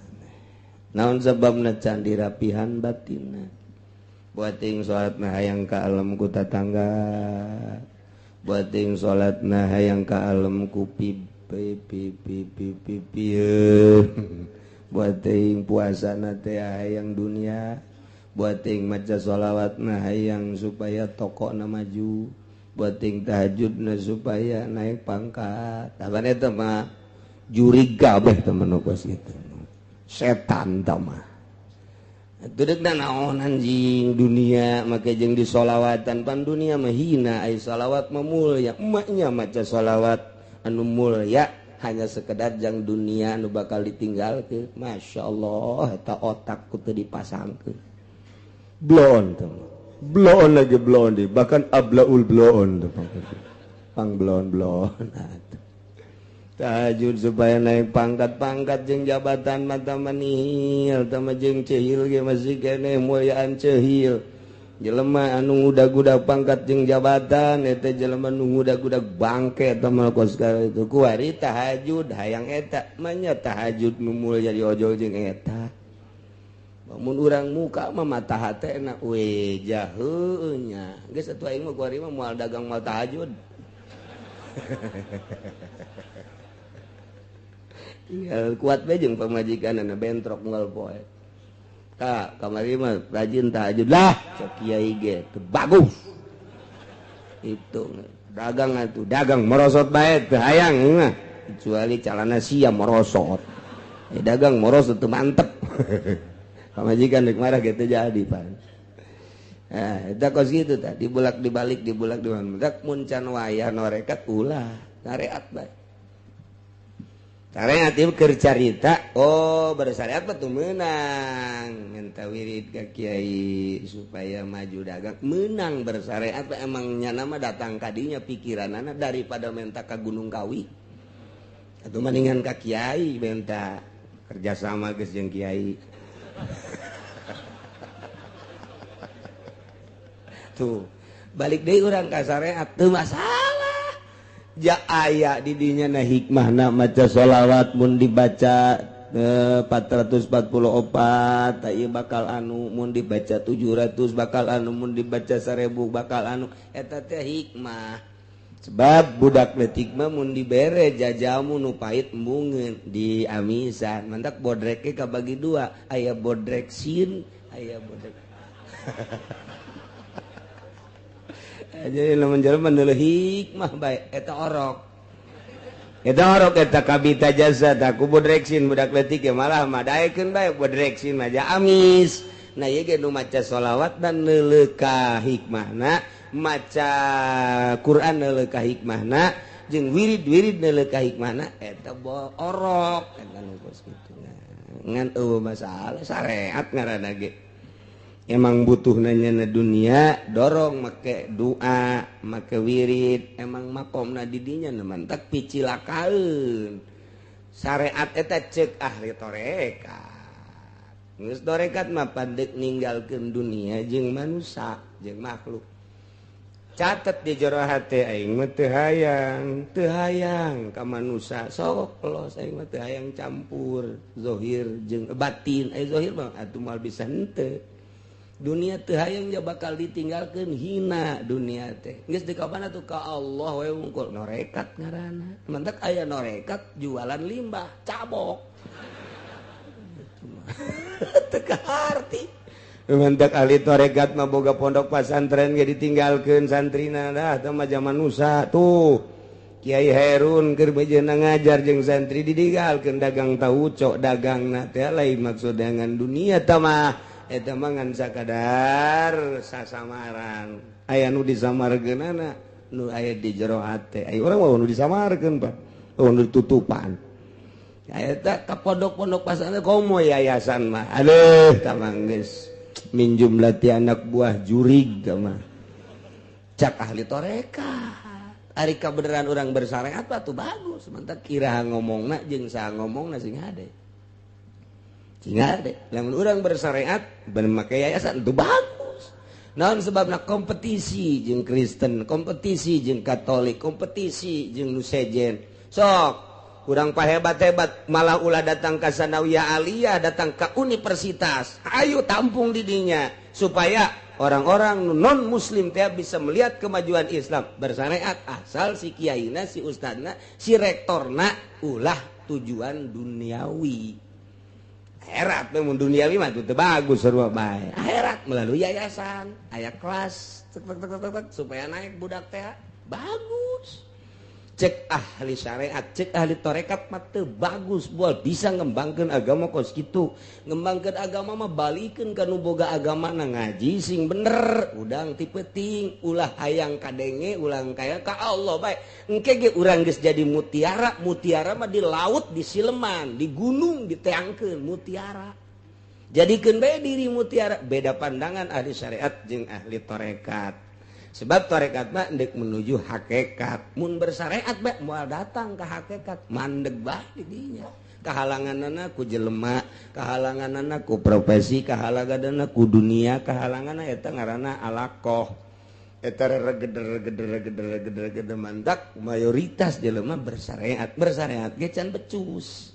Naon sababna can dirapihan batinna? Buat ting salat na hayang ka alam ku tatangga, buat ting salat na hayang ka alam ku pi pi pi pi pi pi, buat ting puasa na teh hayang dunia, buat ting maca sholawat na hayang supaya toko na maju, buat ting tahajud na supaya naik pangkat. Taban eta mah jurig kabeh temen kos kitu. Setan tah mah. Tudek dan naon anjing dunia make jeung disolawatan pan dunia mah hina ai solawat mah mulya emaknya maca solawat anu mulya hanya sekedar jang dunia anu bakal ditinggalkeun. Masya Allah eta otak ku teu dipasangkeun bloon teh bloon lagi bloon di bahkan ablaul bloon teh pang bloon bloon tahajud supaya naik pangkat-pangkat jeung jabatan mata manihil tama jeung cehil ge masih keneh mulyaan cehil jelema anu ngudag-gudag pangkat jeung jabatan eta jelema nu ngudag-gudag bangke eta mah kos itu kuari tahajud hayang eta manya tahajud nu mulya diojol jeung eta mun urang muka mah mata hatena we jaheuh nya geus atuh aing mah kuari mah moal dagang moal tahajud. Tinggal kuat bae jeung pamajikanna bentrok unggal poe. Ka kamari mah rajin tahajud lah cek kiai ge teu bagus. Itu dagang atuh dagang merosot bae teu hayang mah kecuali calana sia merosot. Dagang merosot teu mantep. Pamajikan rek marah ge teu jadi pan. Nah, eta kos kitu tah dibulak dibalik dibulak dibalik mun can wayah norekat ulah ngareat bae. Syariat ieu keur carita, oh bersyariat mah teu meunang minta wirid ka kiai supaya maju dagang, meunang bersyariat emang nyana mah datang kadinya pikiranana daripada minta ka Gunung Kawi atuh mendingan ka kiai minta kerjasama geus jeung kiai. Tuh balik deui urang ka syariat teu masalah. Ja aya di dinya na hikmahna maca sholawat mun dibaca 444 ta ieu bakal anu, mun dibaca 700 bakal anu, mun dibaca 1000 bakal anu, eta teh hikmah. Sebab budak leutik mah mun dibere jajamu nu pahit embungeun di amisan, mantak bodreke kabagi dua, aya bodrek sin, aya bodrek. Jadi lamun jelema neuleuh hikmah bae eta orok. Eta orok eta kabita jasa tah ku bodreksin budak leutik ge malah mah daekeun bae bodreksin mah ja amis. Nah ieu ge nu maca sholawat dan neuleuh ka hikmahna, maca Quran neuleuh ka hikmahna, jeung wirid-wirid neuleuh ka hikmahna eta orok eta nu kos kitu. Ngan eueuh masalah syariat ngaranna ge. Emang butuh nanya na dunia dorong make doa make wirid emang makomna di dinya nu mantak picilakaeun syariat eta ceuk ahli tarekat geus tarekat mah pandek ninggalkeun dunia jeung manusia jeung makhluk catet di jero hate aing mah teu hayang ka manusia sok los aing mah teu hayang campur zahir jeung batin aya zahir mah atuh moal bisa henteu. Dunia teu hayang ja bakal ditinggalkeun hina dunia teh. Geus dikabana tuh ka Allah we wungkul norekat ngaranna. Mantak aya norekat jualan limbah, cabok. Teu kaharti. Mantak ahli torekat mah boga pondok pasantren ge ditinggalkeun santrina dah teh mah zaman nusa tuh. Kiai Herun keur bejeuna ngajar jeung santri ditinggalkeun dagang tauco dagangna teh lain maksud dengan dunia teh mah. Eta mah ngan sakadar sasamaran aya nu disamarkeunana nu aya di jero hate aya urang mah nu disamarkeun Pak nu ditutupan eta ka pondok-pondok pasantren komo yayasan mah aduh tamang geus minjum lati anak buah jurig mah cak ahli tarekat ari kabeneran urang bersyariat mah tuh bagus mantap kira ngomongna jeung saha ngomongna sing hade. Sehingga deh, lamun urang bersyariat ben make yayasan itu bagus. Naon sebabna kompetisi jeung Kristen, kompetisi jeung Katolik, kompetisi jeung nu sejen. Sok, urang pahebat-hebat malah ulah datang ka sanawiyah aliyah, datang ka universitas. Ayo tampung di dinya supaya orang-orang non muslim teh bisa melihat kemajuan Islam bersyariat asal si kiaina, si ustadna, si rektorna ulah tujuan duniawi. Akhirat memang duniawi mah teu bagus sarua bae. Akhirat melalui yayasan, aya kelas tek tek tek tek supaya naik budak teh bagus. Cek ahli syariat, cek ahli tarekat mah teu bagus bual bisa ngembangkeun agama kos kitu. Ngembangkeun agama mah balikeun ka nu boga agama na ngaji sing bener, udang ti peuting, ulah hayang kadenge, ulah kaya ka Allah bae. Engke ge urang geus jadi mutiara, mutiara mah di laut, di sileman, di gunung diteangkeun mutiara. Jadikeun bae diri mutiara, beda pandangan ahli syariat jeung ahli tarekat. Sebab tarekat mah ndek menuju hakikat. Mun bersyariat bae moal datang ka hakikat, mandeg bae di dinya. Kahalanganana ku jelema, kahalanganana ku profesi, kahalanganana ku dunia, kahalanganana eta ngaranna alaqah. Eta regeder-regeder-regeder-regeder mantak mayoritas jelema bersyariat, bersyariat ge can becus.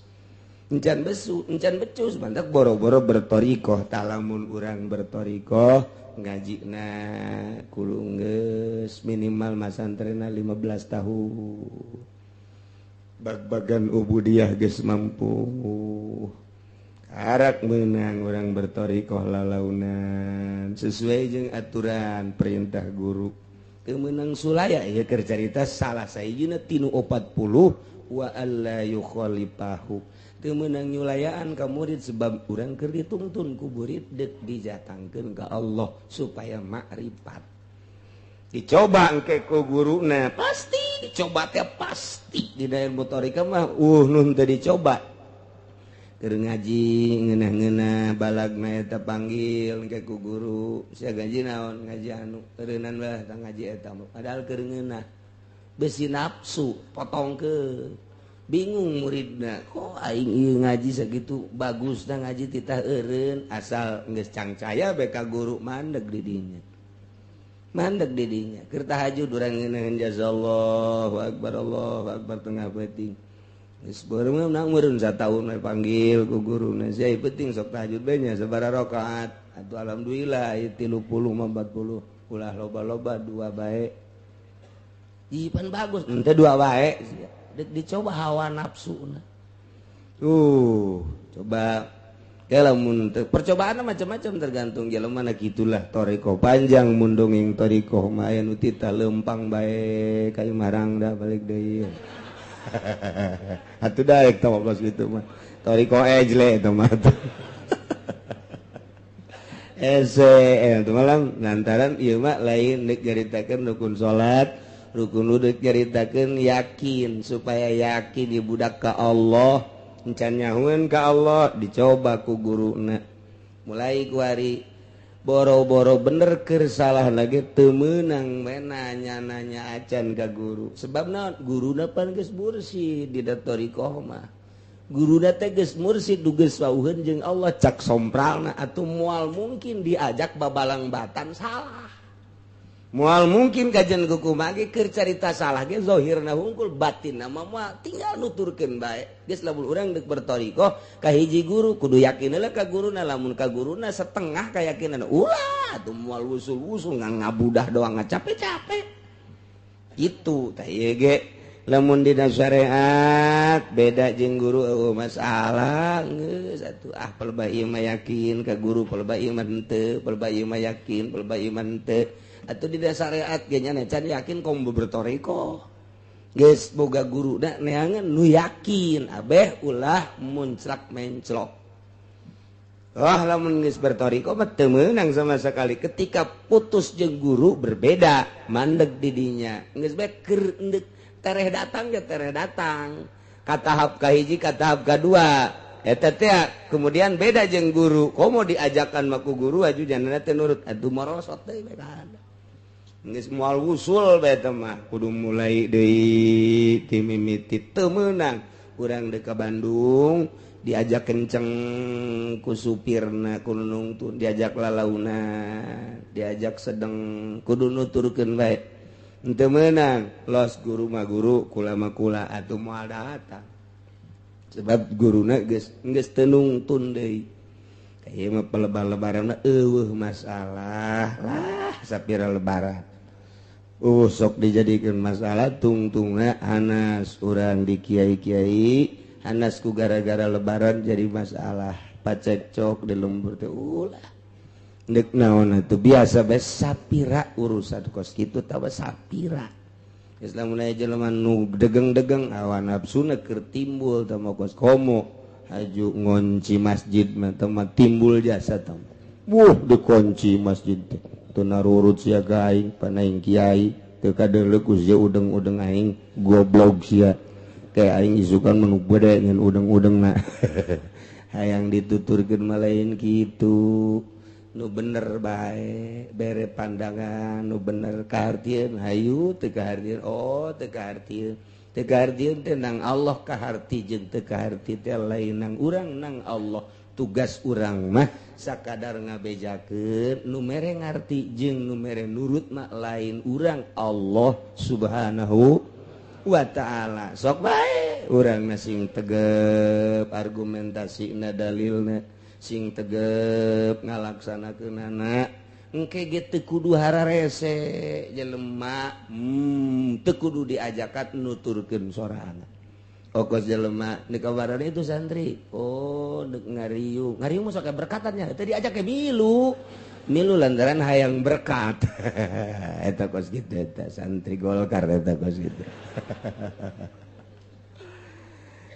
Encan besu, encan becus mantak boro-boro bertorikoh, talamun urang bertorikoh ngajina kudu geus minimal masantrena 15 tahun. Bag-bagan ubudiah geus mampu. Karak meunang urang bertorikoh lalaunan sesuai jeung aturan perintah guru. Teu meunang sulaya ieu keur carita salah sahijina tinu 40 wa alla yukhalifahu. Teu meunang nyulayaan ka murid sebab urang keur dituntun ku murid deuk dijatangkeun ka Allah supaya makrifat. Dicoba engke ku guruna pasti Dicoba teh pasti di ilmu thoriqoh mah nun teu dicoba. Keur ngaji ngeunah-ngeunah balagna eta panggil ke ku guru, sia ngaji naon? Ngaji anu eureunnan lah tah ngaji eta mah. Padahal keur ngeunah. Besi nafsu potongkeun. Bingung muridna, kok aing ieu ngaji sakitu bagusna ngaji titah eureun, asal geus cangcaya bae ka guru mandeg di dinya. Mandeg di dinya. Keur tahajud urang ngeunaheun jazallahu akbar Allahu akbar tengah peuting. Geus beureum nang meureun sataun we panggil ku guruna, sia penting sok tahajud bae nya sabaraha rakaat. Atuh alhamdulillah ieu 30 mah 40 ulah loba-loba dua bae. Ih pan bagus, henteu dua bae sia. Dicoba hawa nafsu tuh coba lamun percobaan macam-macam tergantung jelema mana gitulah thoriqoh panjang mun dongeng thoriqoh mah aya nu tita lempang bae ka marang da balik deui. Atuh daek tah kos kitu mah thoriqoh ejle eta mah. Ese eta malam lantaran ieu mah lain deuk nyaritakeun rukun salat, rukun wudhu nyaritakeun yakin supaya yakin di budak ka Allah, encan nyahueun ka Allah dicoba ku guruna. Mulai kuari boro-boro bener keur salah lagi teu meunang we nanya-nanya acan ka guru. Sebab naon? Guruna pan geus mursid di thoriqoh mah. Guruna teh geus mursid geus wauheun jeung Allah cak sompralna atuh moal mungkin diajak babalang batan salah. Moal mungkin kajian kuku mage keur carita salah ge zahirna hungkul batinna mah moal tinggal nuturkeun bae. Geus lamun urang deuk berthoriqoh ka hiji guru kudu yakin heula ka guruna, lamun ka guruna setengah keyakinan ulah atuh moal wusul-wusul ngabudah doang ngacape-cape. Gitu tah ieu ge lamun dina syariat beda jeung guru eueuh masalah geus atuh ah pelebah ieu mah yakin ka guru, pelebah ieu mah henteu, pelebah ieu mah yakin, pelebah ieu mah henteu. Atau di syariat ge nya can yakin komo berthoriqoh geus boga guru da neangan nu yakin abeh ulah munclak menclok. Wah lamun geus berthoriqoh mah teu meunang sama sekali ketika putus jeung guru berbeda mandeg di dinya geus bae keur endek tereh datang ge tereh datang ka tahap ka hiji ka tahap ka dua eta teh kemudian beda jeung guru komo diajakan mah ku guru aju janana teh nurut atuh morosot deui bae. Geus moal wusul bae teh mah kudu mulai deui ti mimiti teu meunang urang deuk ka Bandung diajak kenceng ku supirna ku nu nungtun diajak lalauna diajak sedeng kudu nuturkeun bae henteu meunang los guru mah guru kula mah kula atuh moal datang sebab guruna geus geus teu nungtun deui. Ieu mah pelebar-lebaran eueuh masalah lah sapira lebaran. Sok dijadikan masalah tungtungna hanas urang di kiai-kiai hanas ku gara-gara lebaran jadi masalah pacekcok di lembur teh ulah deuk naon atuh biasa bae sapira urusan kos kitu tawa sapira. Geus lamun aya jelema nu degeng-degeng hawa nafsuna keur timbul teh mah kos komo haju ngonci masjid mah teh mah timbul jasa teh. Wuh dikunci masjid teh teu narurut sia ka aing panaing kiai teu kadeuleu ku sia udeng-udeng aing goblok sia kayak aing isukan mah nu gede ngan udeng-udengna. Hayang dituturkeun mah lain kitu nu bener bae bere pandangan nu bener kahartieun hayu teu kahartieun oh teu kahartieun teu kahartieun teh nang Allah kaharti jeung teu kaharti teh lain nang urang nang Allah. Tugas urang mah sakadar ngabejakeun nu mere ngarti jeung nu mere nurut mah lain urang Allah Subhanahu wa ta'ala. Sok bae urang mah sing tegep argumentasina dalilna sing tegep ngalaksanakeunana engke ge teu kudu hararese jelema teu kudu diajakan nuturkeun sorangan. Okos jelema di kabaran itu santri oh dek ngariung ngariung mah sok berkatannya teu diajak ke milu milu lantaran hayang berkat. Eta kos kitu eta santri Golkar eta kos kitu.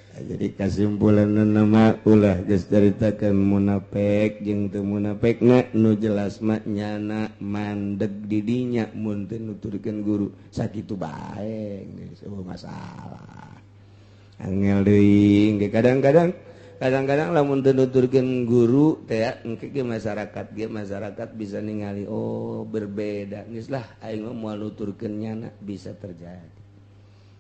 Jadi kasimpulan nama ulah geus caritakeun munafik jeung teu munafik nu jelas mah nyana mandeg di dinya mun teu nuturkeun guru sakitu bae geus eueuh masalah. Angel deui ge kadang-kadang kadang-kadang lamun teu nuturkeun guru teh engke ge masyarakat bisa ningali oh berbeda geus lah aing mah moal nuturkeun nyana bisa terjadi.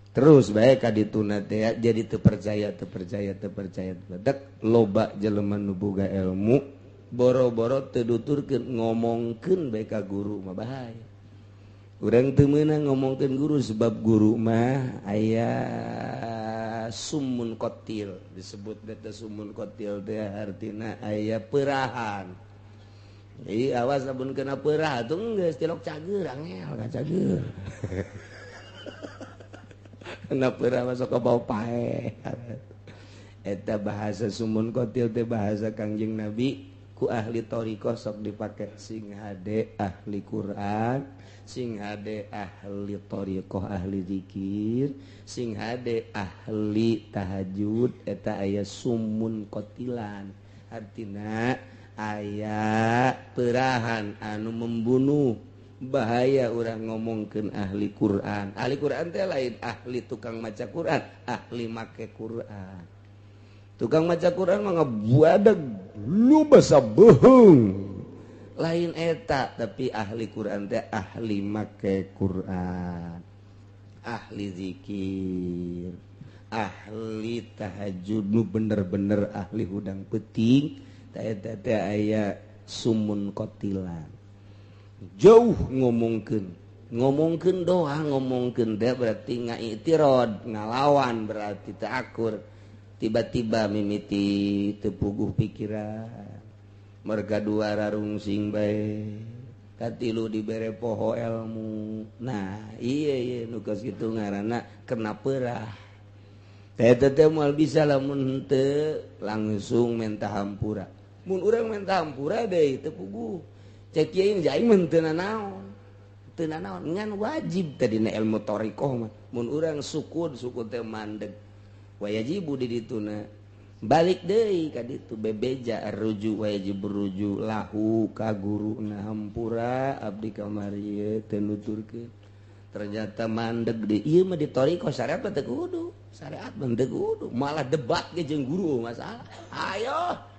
Terus baik kadituna teh jadi teu percaya teu percaya teu percaya dek loba jelema nu boga ilmu boro-boro teu nuturkeun ngomongkeun bae ka guru mah bahaya. Urang teu meunang ngomongkeun guru sebab guru mah aya sumun kotil disebut teh sumun kotil teh artina aya perahan. Ieu awas lamun kena perah atuh geus tilok cager angel ka cager. Kena perah masuk ke bawah pae. Eta bahasa sumun kotil teh bahasa Kangjeng Nabi ku ahli thariqah sok dipake sing hade ahli Quran, sing hade ahli thariqah ahli zikir, sing hade ahli tahajud eta aya sumun kotilan. Artina aya perahan anu membunuh. Bahaya orang ngomongkeun ahli Quran. Ahli Quran teh lain ahli tukang maca Quran, ahli make Quran. Tukang maca Quran mah ngabuadeg lu basa beuheung. Lain eta, tapi ahli Quran teh ahli make Quran, ahli zikir, ahli tahajud nu bener-bener ahli hudang peuting, teh eta teh aya sumun kotilan. Jauh ngomongkeun doa ngomongkeun teh berarti ngaitirod ngalawan berarti teu akur tiba-tiba mimiti teu puguh pikiran merga dua rarungsing bae katilu dibere poho ilmu. Nah iya iya nu kos kitu ngaranna kena peurah teh teh moal bisa lamun henteu langsung menta hampura. Mun urang menta hampura deui teu puguh cek kiai aing mah teu nanaon teu nanaon ngan wajib tadina ilmu thariqah mah mun urang sukun sukun teh mandeg wajibu di dituna balik deui ka ditu bebeja ruju wajib ruju lahu ka guruna hampura abdi kamari ieu teu nuturkeun ternyata mandeg deui ieu mah di thariqah syariat mah teu kudu syariat mah teu kudu malah debat ge jeung guru masalah ayo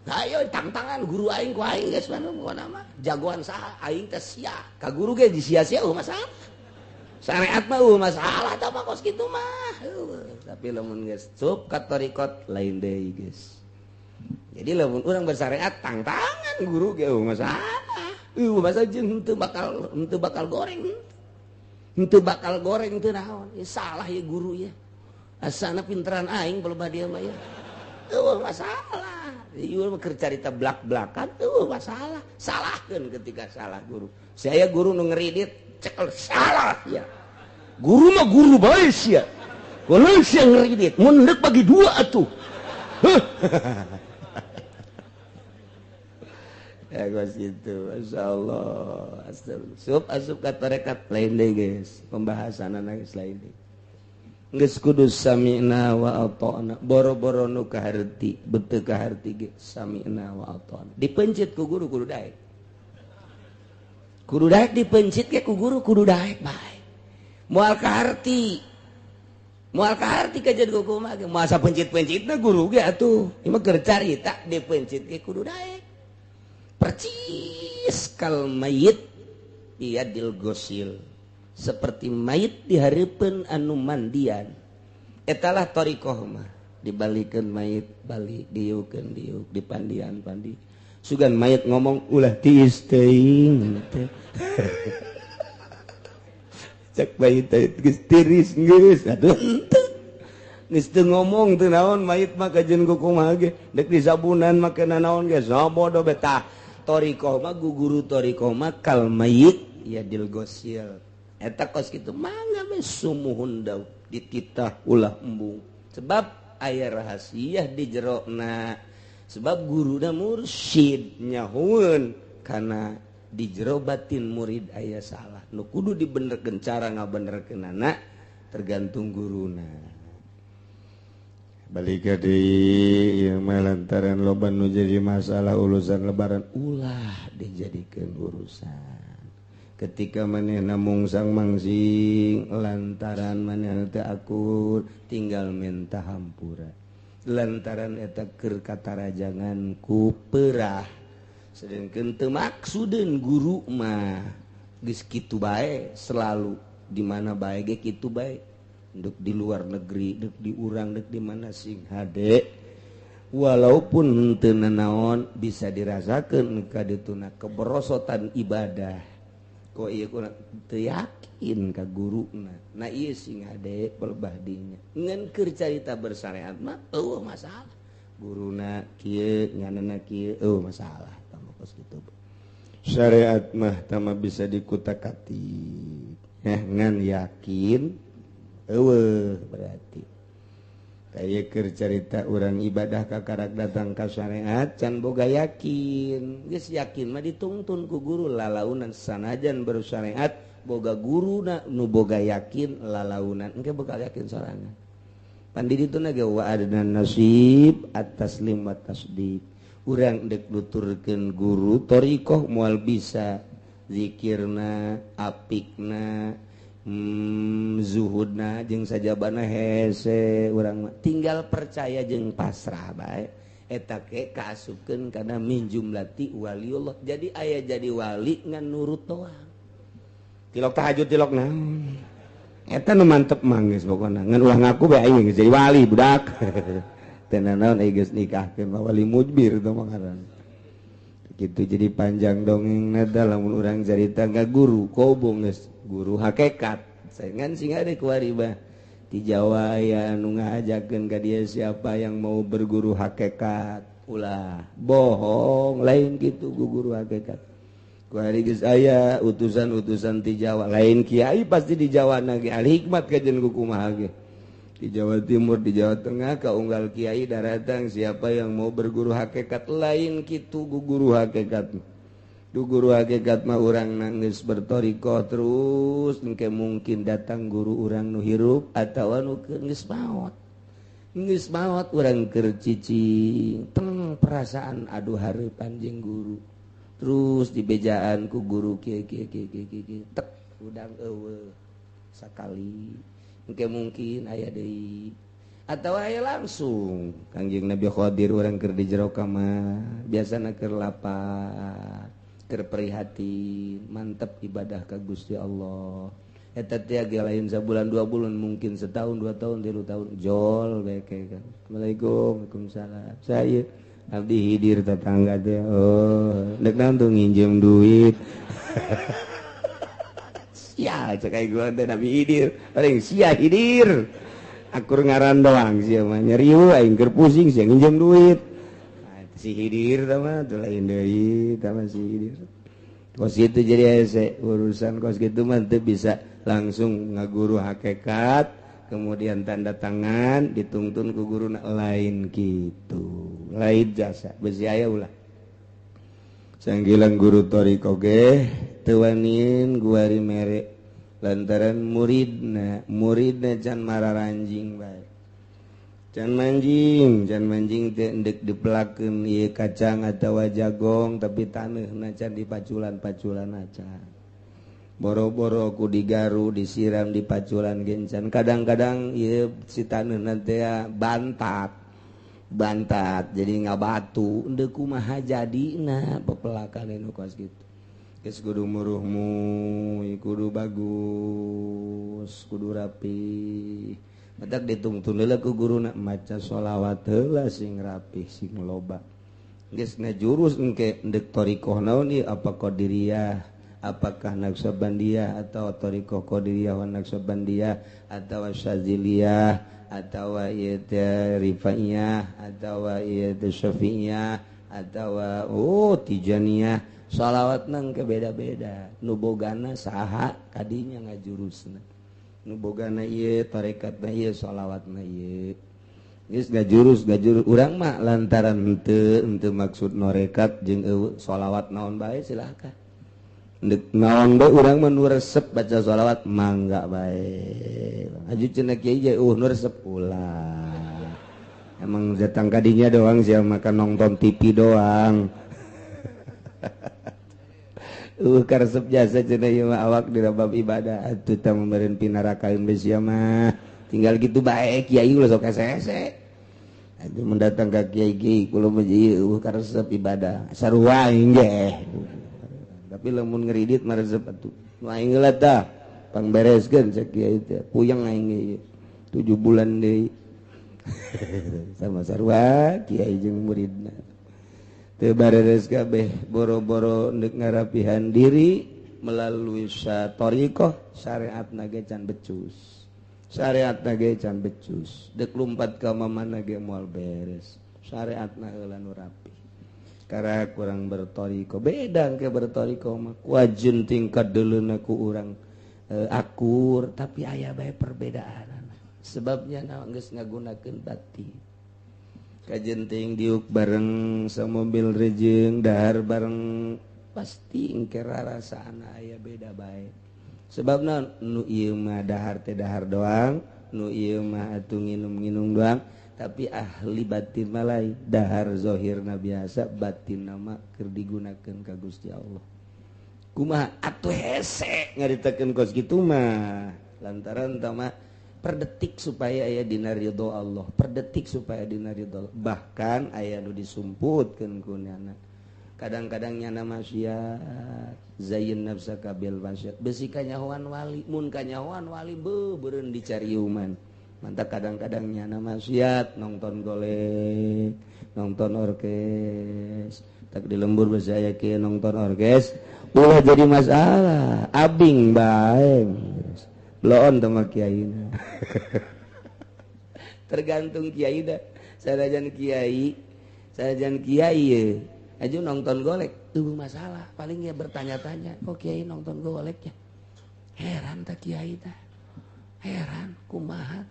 ayo tangtangan guru aing ku aing geus mah mah jagoan saha aing teh sia ka guru ge disia-sia eueuh masalah syariat mah eueuh masalah tah mah kos kitu mah. Tapi lamun geus cup ka thariqat lain deui geus. Jadi lamun urang bersyariat tangtangan guru ge eueuh masalah eueuh masalah jeung henteu bakal goreng henteu bakal goreng teu naon salah ye guru ye asana pinteran aing palebah dia mah ye eueuh masalah. Ieu mah keur carita blak-blakan eueuh masalah salahkeun ketika salah guru. Saya guru nu ngeridit cekel salah ya. Guru mah guru bae sia. Kulo sia ngeridit mun deuk bagi dua atuh. Ya geus kitu masyaallah. Asup asup ka tarekat lain deui geus pembahasanana geus lain deui. Geus kudu sami'na wa ata'na boro-boro nu kaharti beuteung kaharti ge sami'na wa ata'na dipencit ku guru kudu daek dipencit ge ku guru kudu daek bae moal kaharti kajeun ku kumaha ge masa pencit-pencitna guru ge atuh ieu mah keur carita dipencit ge kudu daek percis kal mayit biadil gosil seperti mayit dihareupeun anu mandian etalah thariqah mah dibalikeun mayit balik diukeun diuk dipandian pandi sugan mayit ngomong ulah tiis teuing teh cek mayit teh geus tiris geus atuh henteu geus teu ngomong teu naon mayit mah kajeun ku kumaha ge deuk disabunan make nanaon ge sabodo betah thariqah mah guguru thariqah mah kal mayit yadil gosil eta kos kitu mangga we sumuhun daun dititah ulah embung sebab aya rahasia di jerona sebab guruna mursyid nyahueun kana di jero batin murid aya salah nu kudu dibenerkeun cara ngabenerkeunana tergantung guruna. Balik deui ieu mah lantaran loba nu jadi masalah urusan lebaran ulah dijadikeun urusan. Ketika manehna mungsang mangsing lantaran manehna teu akur tinggal minta hampura. Lantaran eta keur katarajangan ku perah. Sedengkeun teu maksudeun guru mah geus kitu bae selalu di mana bae ge kitu bae. Dek di luar negeri, dek di urang, dek di mana sing hade. Walaupun henteu nanaon bisa dirasakeun ka dituna keberosotan ibadah. Kok ieu kurang teu yakin ka guruna. Nah ieu sing hade pelebah dinya. Ngan keur carita bersyariat mah eueuh masalah. Guruna kieu, nganana kieu eueuh masalah. Tah kos kitu. Syariat mah tama bisa dikutak-atik. Ngan yakin eueuh berarti kaya keur carita urang ibadah kakarak datang ka syariat can boga yakin geus yakin mah ditungtun ku guru lalaunan sanajan bersyariat boga guruna nu boga yakin lalaunan engke bakal yakin sorangan pan di ditu ge wa adna nasib at-taslim wa tasdiq urang deuk nuturkeun guru thariqah moal bisa zikirna apikna zuhudna jeung sajabana hese urang mah tinggal percaya jeung pasrah bae eta ke kaasupkeun kana min jumlati waliullah. Jadi aya jadi wali ngan nurut doang tilok tahajud tilok naon eta nu mantep mah geus pokona ngan ulah ngaku bae aing geus jadi wali budak teu nanaon aing geus nikahkeun mah wali mujbir teh mah ngaran gitu. Jadi panjang dongeng eta lamun urang carita ka guru kobong geus guru hakikat saingan sing ada kuari bah di Jawa ya anu ngajakeun ka dia siapa yang mau berguru hakikat ulah bohong lain gitu guru hakikat kuari geus aya utusan-utusan ti Jawa lain kiai pasti di Jawa na ge al hikmat kajen ku kumaha ge di Jawa Timur di Jawa Tengah ka unggal kiai daratang siapa yang mau berguru hakikat lain kitu guru hakikat. Du guru hakikat mah urang nangis bertorikoh terus engke mungkin datang guru urang nu hirup atawa nu geus maot. Geus maot urang keur cicing teng perasaan aduh hareupan jeung guru. Terus dibejaan ku guru kieu kieu kieu kieu kieu tek udang eueuh sakali. Engke mungkin aya deui atawa aya langsung Kangjeng Nabi Khadir urang keur di jero kamar biasana keur lapar keur prihatin mantep ibadah ka Gusti Allah eta teh ge lain sabulan dua bulan mungkin setahun dua tahun 3 tahun jol bae kan. Assalamualaikum waalaikumsalam saya abdi hidir tetangga teh oh dek naon tuh nginjem duit sia cek aing gua teh Nabi Hidir paling sia Hidir akur ngaran doang sia mah nyeriu aing keur pusing sia nginjem duit si Hidir tama tuh lain deui tama si Hidir kos gitu jadi hese urusan kos gitu mah teu bisa langsung ngaguru hakikat kemudian tanda tangan dituntun ku guru lain gitu lain jasa besi aya ulah sanggilang guru thariqah ge teu wanin guari mere lantaran muridna can mararanjing bae. Can manjing teh endek dipelakeun ieu kacang atawa jagong tapi taneuhna can dipaculan-paculan acan. Boro-boro ku digaru disiram dipaculan gencan. Kadang-kadang ieu si taneuhna teh bantat jadi ngabatu endek kumaha jadina pepelakan nu kos kitu. Geus kudu muruhmu kudu bagus kudu rapi. Batak ditungtun heula ku guruna maca sholawat heula sing rapih sing loba. Geus ngajurus engke endek thariqah naon ieu apa qadiriyah, apakah naqsabandiyah atau thariqah qadiriyah wa naqsabandiyah atau syaziliyah atau ieu teh rifaiyah atau ieu teh syafi'iyah atau oh tijaniyah. Sholawatna engke beda-beda. Nu bogana saha kadinya ngajurusna. Nu bogana ieu tarekatna ieu sholawatna ieu geus gajurus urang mah lantaran henteu maksud norekat jeung eueuh sholawat naon bae silahkan Ndek naon bae urang mah nu resep baca sholawat mangga bae. Aju cenah kiai ge nu resep ulah. Emang datang kadinya doang sih makan nonton TV doang. Karesep jasa cenah ieu mah awak di bab ibadah atuh tah meureun pinarakaeun bae sia mah. Tinggal gitu bae kiai ulah sok hese-hese. Atuh mun datang ka kiai ge kula mah eueuh karesep ibadah. Sarua aing ge. Tapi lamun ngeridit mah resep atuh. Nu aing heula tah pangbereskeun cek kiai teh. Puyeng aing ge 7 bulan deui. Sama sarua kiai jeung muridna. Teu bareres kabeh boro-boro ndek ngarapihan diri melalui thariqah syariatna ge can becus. Syariatna ge can becus. Dek lumpat ka mamana ge moal beres. Syariatna heula nu rapi. Karena kurang berthariqah. Beda ke berthariqah mah. Wajun tingkat deuleuna ku urang akur tapi aya bae perbedaan. Sebabnya naon geus ngagunakeun batin. Kajenting diuk bareng samobil rejeng dahar bareng pasti engke rarasaan aya beda bae. Sebabna nu ieu mah dahar teh dahar doang, nu ieu mah atuh nginum-nginum doang, tapi ahli batin mah lain. Dahar zahirna biasa, batinna mah keur digunakeun ka Gusti Allah. Kumaha atuh hese ngaritakeun kos kitu mah lantaran tah mah per detik supaya aya dina ridho Allah, per detik supaya dina ridho Allah. Bahkan aya nu disumputkeun ku nyana. Kadang-kadang nyana maksiat, zayin nafsaka bil maksiat. Besi kanyahoan wali, mun kanyahoan wali beuh beureun dicariuman. Mantap kadang-kadang nyana maksiat, nonton golek, nonton orkes. Tak di lembur besi aya kieu nonton orkes, ulah jadi masalah, abing bae. Loon sama kiai. Tergantung kiai dah. Sanajan kiai ye. Aja nonton golek, tuh masalah. Paling ya bertanya-tanya, kok kiai nonton golek ya? Heran tak kiai dah. Heran kumaha.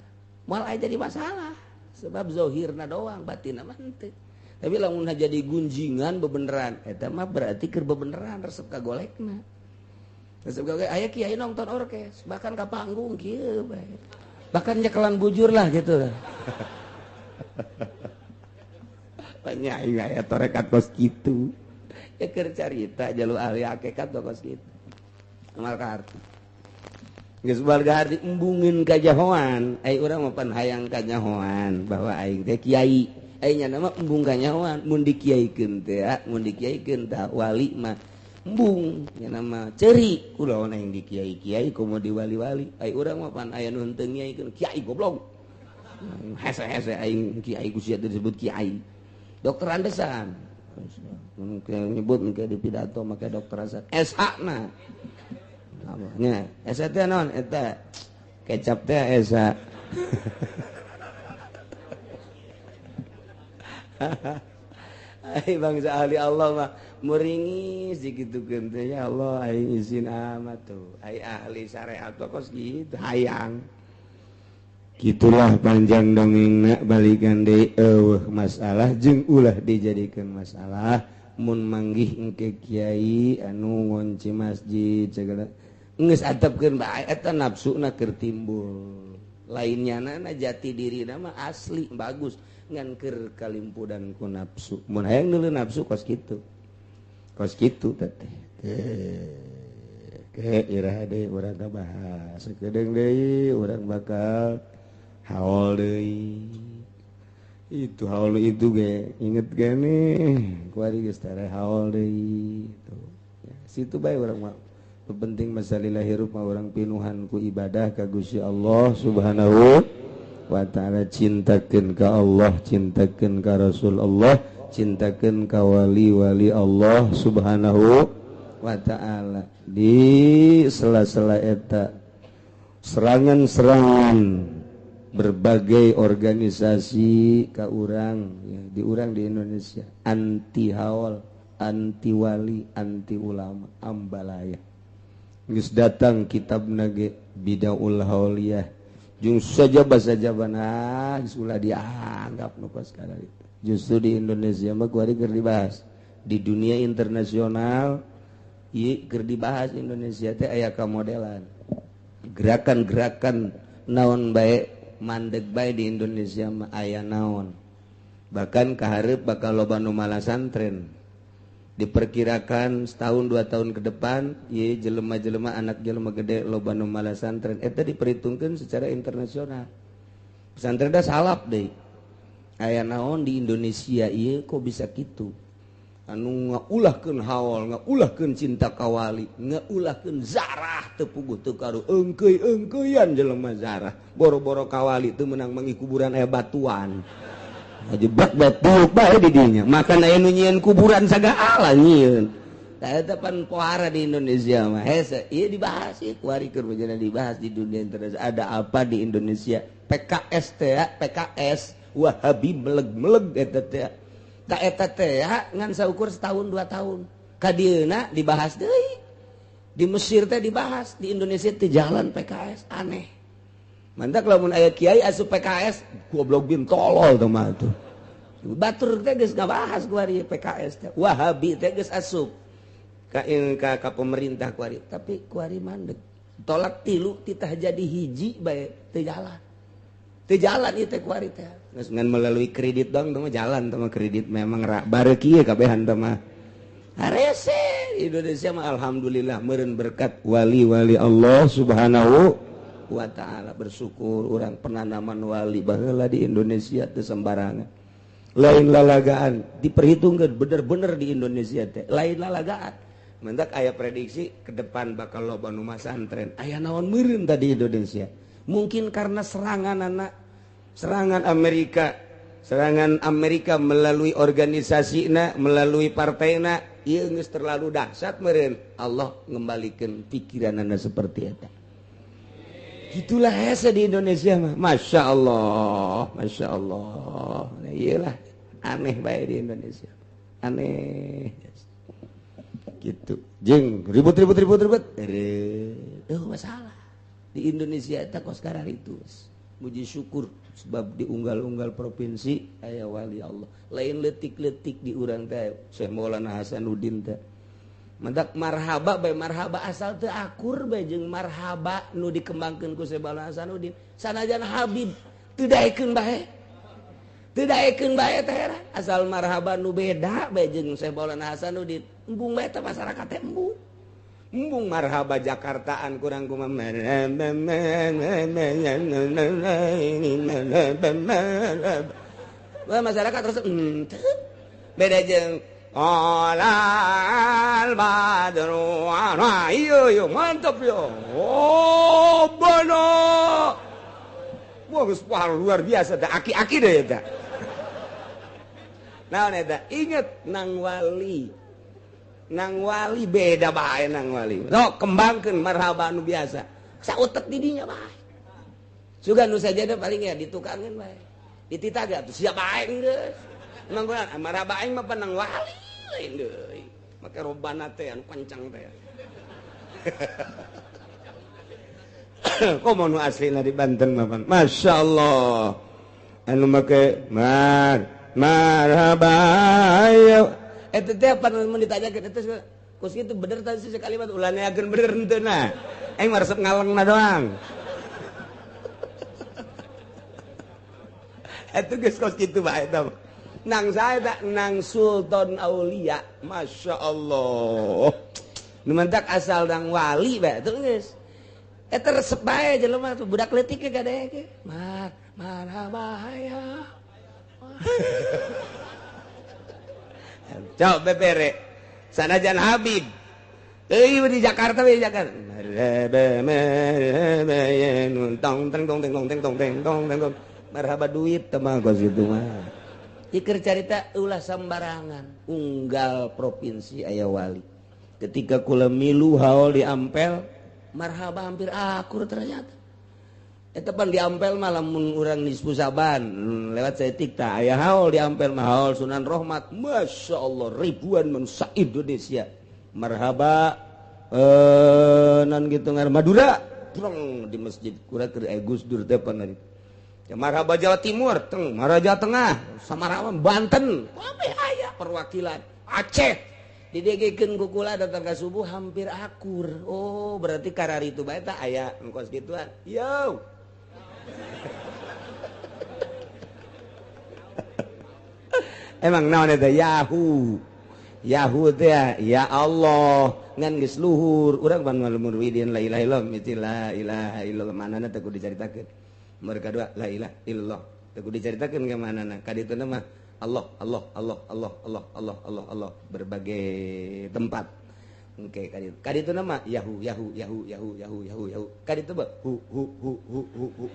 Moal aya jadi masalah. Sebab zahirna doang, batinna mah henteu. Tapi lamun jadi gunjingan bebeneran, eta mah berarti keur bebeneran resep ka golekna. Resep ka aya kiai nonton orkes, bahkan ka panggung kieu bae. Bahkan nyekelan bujur lah gitu. Banyak aing aya torekat kos kitu. Ya keur carita jalu ahli hakikat kos kitu. Amal ka arti. Geus warga arti embungeun kajahoan, ai urang mah pan hayang kanyahoan bahwa aing teh kiai. Aing nya mah embung kanyahoan, mun dikiaikeun teh, mun dikiaikeun tah wali mah embung nya nama ceri kula aing di kiai-kiai komo di wali-wali. Ai urang mah pan aya nu henteu ngiaikeun kiai goblok. Hese-hese aing kiai ku sia disebut kiai. Dokter Andesan mun nyebut engke di pidato make dokter Andesan SH na. Nya SH teh naon eta kecap teh SH. Ai bangsa ahli Allah mah meringis dikitukeun teh ya Allah aing izin amat tuh. Ai ahli syariat kos kitu hayang. Gitulah panjang dongengna balikan deui eueuh masalah jeung ulah dijadikeun masalah mun manggih engke kiai anu ngonci masjid segala geus atepkeun bae eta nafsuna keur timbul. Lainnya na jati dirina mah asli bagus ngan keur kalimpudan ku nafsu. Mun hayang neuleuh nafsu kos kitu. Kos kitu teh. Ke iraha deui urang kabahas. Sakedeung deui urang bakal haul deui. Itu haul itu ge inget gene kuari geus tare haul deui tuh. Ya, situ bae urang mah. Penting masalah hirup mah urang pinuhan ku ibadah ka Gusti Allah Subhanahu wa ta'ala, cintakeun ka Allah, cintakeun ka Rasul Allah, cintakeun ka wali-wali Allah Subhanahu wa ta'ala. Di sela-sela eta serangan-serangan berbagai organisasi ka urang ya, di urang di Indonesia anti haul, anti wali, anti ulama, ambalaya. Geus datang kitab nage Bidaul Hauliyah. Jeung sajaba-sajabana geus ulah dianggap nu kos kada itu. Justru di Indonesia mah kuari keur dibahas. Di dunia internasional ieu keur dibahas Indonesia teh aya kamodelan. Gerakan-gerakan naon bae mandeg bae di Indonesia mah aya naon. Bahkan kaharep bakal loba nu malasantren. Diperkirakan setahun 2 tahun ke depan ieu jelema-jelema anak jelema gede loba nu malasantren. Eta diperhitungkeun secara internasional. Pesantren dah salap deui. Aya naon di Indonesia ieu kok bisa kitu? Anu ngaulahkeun haol, ngaulahkeun cinta kawali, ngaulahkeun zarah teu puguh teu karu eungkeuy-eungkeuyan jelema zarah. Boro-boro kawali teu meunang mangi kuburan aya batuan. Jebak batu bae di dinya. Makan aya nu nyieun kuburan sagala nyieun. Tah eta pan pohara di Indonesia mah. Hese ieu dibahas ieu kuari keur bejana dibahas di dunia internasional. Ada apa di Indonesia? PKS teh, PKS Wahabi meleg-meleg eta teh. Ta eta teh ngan saukur setahun 2 tahun. Kadieuna dibahas deui. Di Mesir teh dibahas, di Indonesia teh jalan PKS aneh. Mantak lamun aya kiai asup PKS goblok bin tolol teh mah tuh. Batur teh geus ngabahas kuari PKS teh. Wahabi teh geus asup ka ka pemerintah kuari, tapi kuari mandeg. Tolak 3 titah jadi hiji bae teu jalan. Teu jalan ieu teh kuari teh. Geus ngan melalui kredit dong teh mah jalan teh mah kredit memang bareuki kabehan teh mah. Harese Indonesia mah alhamdulillah meureun berkat wali-wali Allah Subhanahu wa ta'ala. Bersyukur orang penanaman wali baheula di Indonesia teu sembarangan. Lain lalagaan diperhitungkeun bener-bener di Indonesia teh. Lain lalagaan. Mendak aya prediksi ke depan bakal loba nu masantren. Aya naon meureun tadi Indonesia. Mungkin karena serangan anak, serangan Amerika, serangan Amerika melalui organisasina, melalui partaina, ieu geus terlalu dahsyat meureun. Allah ngembalikeun pikiranana seperti eta. Gitulah hese di Indonesia mah. Masya Allah, Masya Allah. Nah, iyalah aneh bae di Indonesia. Aneh. Gitu. Jeung ribut-ribut-ribut-ribut. Eueuh masalah. Di Indonesia eta kos kararitu. Muji syukur sebab diunggal-unggal provinsi aya wali Allah. Lain leutik-leutik di urang teh Syekh Maulana Hasanuddin teh. Mendak marhaba bae marhaba asal teu akur bae jeung marhaba nu dikembangkeun ku Syekh Maulana Hasanuddin. Sanajan Habib teu daekeun bae. Teu daekeun bae teh asal marhaba nu beda bae jeung Syekh Maulana Hasanuddin. Embung bae teh masyarakat teh embung. Embung marhaba Jakartaan kurang kumaha. Masyarakat terus beda jeung Alal badru ana iyo yo mantap yo. Oh bono. Wah geus luar biasa teh aki-aki deh eta. Naon eta? Inget nang wali. Nang wali beda bae nang wali. Sok kembangkeun marhaba nu biasa. Sautek di dinya bae. Sugan nu sajadah paling ya ditukangeun bae. Dititah atuh siap bae geus. Emang marhaba aing mah nang wali lain deui. Make robana teh anu kencang teh. Komo nu aslina di Banten mah. Masya Allah. Anu make marhaba ayo. Eta teh pan mun ditanyakeun eta kos kitu bener tadi sih kalimat ulah neakeun bener henteu nah. Aing mah resep ngalengna doang. Eta geus kos kitu bae eta. Nang saya tak nang Sultan Aulia, Masya Allah. Nu mentak asal nang wali bae tuh geus. Eta resep bae jelema tuh budak leutik ge gadeke. Mar marhaba ya. Coba bebere. Sanajan Habib. Euy di Jakarta we Jakarta. Tong tong tong tong tong tong tong. Marhaba duit teh mah kos kitu mah. Iker carita ulah sembarangan unggal provinsi aya wali. Ketika kula milu haol di Ampel, marhaba hampir akur ternyata. Eta pan di Ampel mah lamun urang nisfu Saban lewat saeutik tah aya haol di Ampel mah haol Sunan Rohmat. Masya Allah ribuan manusia Indonesia. Marhaba non gitu ngar Madura prong di masjid kura keur Gus Dur teh pan Ya, marhaba Jawa Timur, teng, marhaba Jawa Tengah, Samarang, Banten, kabeh aya perwakilan. Aceh didegekeun ku kula datang ka subuh hampir akur. Oh, berarti kararitu bae tah aya engkos gituan. Yo. Emang naon eta Yahoo. Yahoo teh ya Allah ngan geus luhur urang pan muridin la ilaha illallah miti la ilaha illallah manana teh kudu dicaritakeun. Nomor kadua la ilaha illallah teh kudu dicaritakeun ka manana. Ka ditu mah Allah Allah Allah Allah Allah Allah Allah Allah berbagai tempat. Oke, ka ditu mah Yahoo Yahoo Yahoo Yahoo Yahoo Yahoo Yahoo. Ka ditu mah hu hu hu hu hu hu.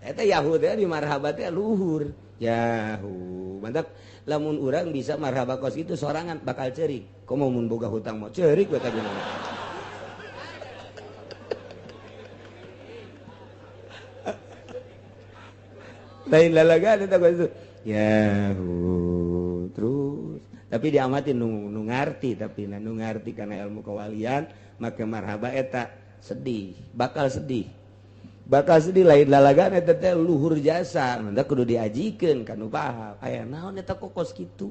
Eta Yahoo teh di marhaba teh luhur. Yahoo. Mantap. Lamun urang bisa marhaba kos itu sorangan bakal cerik. Komo mun boga hutang mau cerik we ka dina. Lain lalagan eta kos itu. Yahoo terus. Tapi diamatin nu ngarti tapi nu ngarti karena ilmu kewalian make marhaba eta sedih, bakal sedih. Bakal sedih lain lalagan eta teh luhur jasa, mantap kudu diajikeun ka nu paham. Aya naon eta kokos kitu.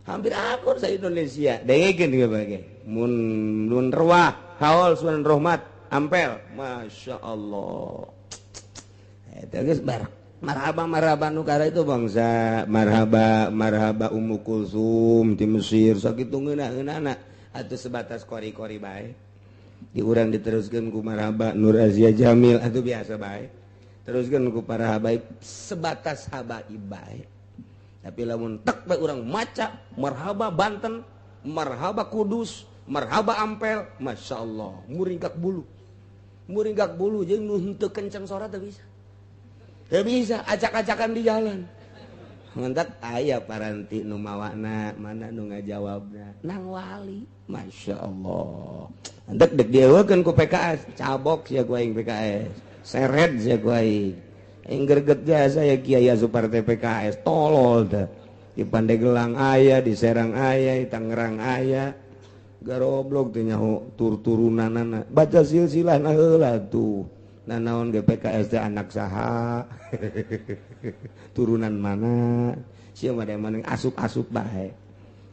Hampir akur sa Indonesia. Dengekeun ge bage. Mun nun ruah, haul sunan rahmat, ampel. Masya Allah. Eta geus bar. Marhaba marhaba nu kara itu bangsa, marhaba marhaba Ummu Kulsum di Mesir sakitu ngeunah-ngeunahna atuh sebatas kori-kori bae. Di urang diteruskan ku marhaba Nur Azia Jamil atau biasa bae. Teruskan ku para habaib sebatas habaib bae. Tapi lamun tek bae urang maca marhaba Banten, marhaba Kudus, marhaba Ampel, Masya Allah, muringkak bulu. Muringkak bulu jeung nu henteu kenceng sora teu bisa. Teu bisa acak-acakan di jalan. Mentak aya paranti nu mawana, mana nu ngajawabna? Nang wali. Masya Allah. Entek dek dieuwekeun ku PKS, cabok sia ku aing PKS. Seret sia ku aing. Aing greget jasa ya Kiai asup partai PKS, tolol teh. Di Pandeglang aya, di Serang aya, di Tangerang aya. Garoblok teh nyaho tur-turunanana. Baca silsilahna heula tuh. Nah naon ge PKS teh anak saha? Turunan mana? Sia mah da asup-asup bae.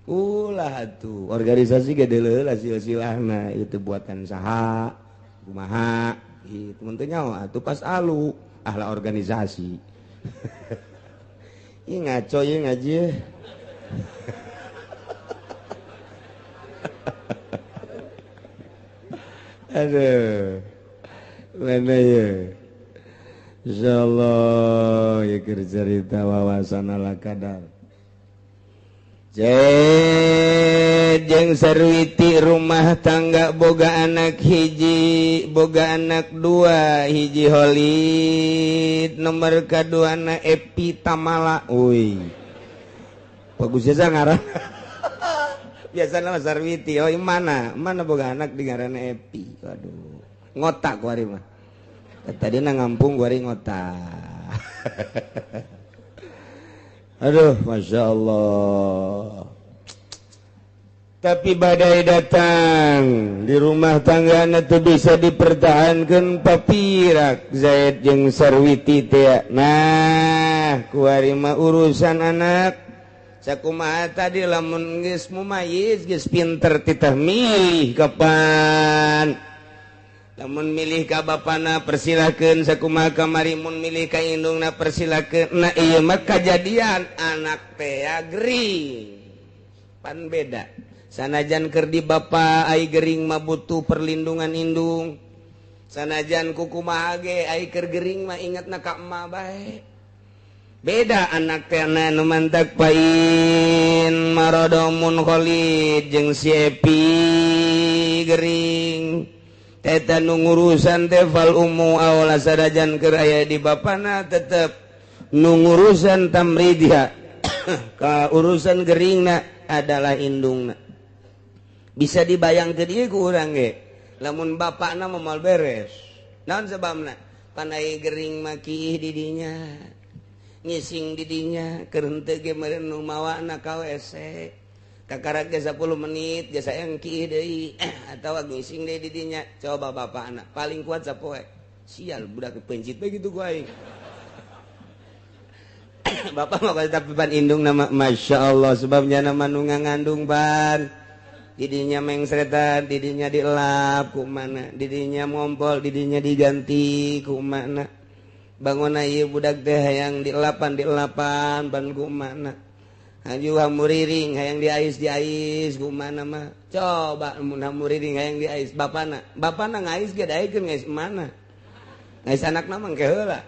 Ulah tuh organisasi gede lah silsilahna itu buatan saha kumaha itu mentunya atuh pas alu ahla organisasi. Ih ngaco ya ngaji. Aduh mana ya insyaallah ya cerita wawasan ala kadar. Jeng Sarwiti rumah tangga boga anak hiji, boga anak dua, hiji Holid, nomor kedua anak Epi Tamala. Uy, bagus jasa ngaran. Biasanya mah Sarwiti, oh mana? Mana boga anak di ngaran Epi. Waduh, ngotak kuari mah. Tadi na ngampung kuari ngotak. Aduh, Masya Allah. Tapi badai datang di rumah tangga itu bisa dipertahankan papirak Zaid jeung Sarwiti teh. Nah, kuari mah urusan anak. Sakumaha tadi lamun geus mumayyiz geus pinter titah milih kapan. Lamun milih ka bapana persilakeun sakumaha kamari mun milih ka indungna persilakeun. Nah ieu mah kajadian anak teh gering. Pan beda. Sanajan keur di bapa ai gering mah butuh perlindungan indung. Sanajan kukumaha ge ai keur gering mah ingatna ka emak bae. Beda anak teh nu mantak pain marodomun Khalid jeung si Epi gering. Eta nu ngurusan teh fal ummu awla sadajan keur aya di bapana tetep nu ngurusan tamridha ka urusan geringna adalah indungna. Bisa dibayangkeun ieu ku urang ge lamun bapakna moal beres. Naon sebabna? Pan aya gering mah kiih di dinya, ngising di dinya, keur henteu ge meureun nu mawana ka WC. Kakarak ge 10 menit ge sayang kiih deui atawa ngising deui di dinya. Coba bapakna paling kuat sapoe. Sial budak pencit bae kitu ku aing. Bapak mah tapi pan indung nama Masya Allah sebabnya nama nu ngandung pan. Didinya mengsretan, didinya dielap ku mana, didinya ngompol, didinya diganti ku mana. Bangun ieu budak teh hayang dielapan ban ku mana. Haju hamuriring hayang diais diais kumana mah. Coba mun hamuriring hayang diais bapana. Bapana ngais ge daekeun ngais mana. Ngais anakna mah engke heula.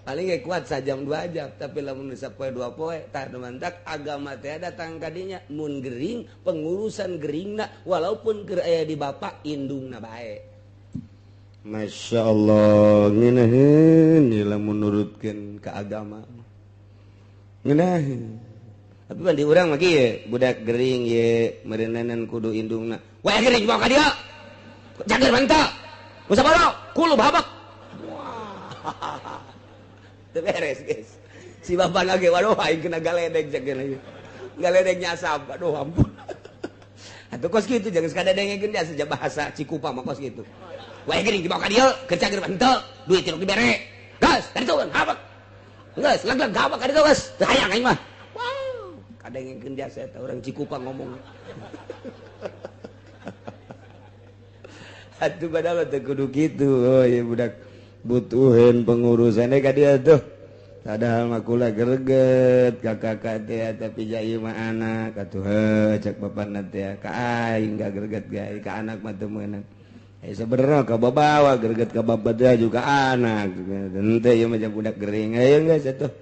Paling ge kuat sajam 2 jam, tapi lamun sapoe 2 poe tah nu mantak agama teh datang ka dinya mun gering pengurusan geringna walaupun keur aya di bapak indungna bae. Masya Allah ngeunaheun lamun nurutkeun ka agama. Ngeunaheun. Tapi kan di urang mah kieu, budak gering ye meureuneunan kudu indungna. Wah gering bawa ka dieu. Jager mantap. Usah kulub habak. Wah. Teu beres guys. Si bapak lagi waduh aing kena galedeg jager lagi. Galedeg nyasab. Aduh ampun. Atuh kos kitu jangan sakadengkeun dia saja bahasa Cikupa mah kos kitu. Wah gering dibawa ka dieu, keur cager henteu, duit teu dibere. Gas, dari tuh habak. Geus, leg-leg habak ka ditu geus. Teu hayang aing mah. Kadengkeun jasa eta orang Cikupa ngomong. Atuh padahal teu kudu kitu. Oh ieu budak butuheun pengurusan ka dieu tuh. Padahal mah kula greget ka kakak teh tapi ja ieu mah anak atuh heuh cek bapana teh ka aing ga greget gae ka anak mah teu meunang. Eh sebenarnya ka babawa greget ka bapak teh juga anak. Henteu ieu mah budak gering. Ayo geus atuh.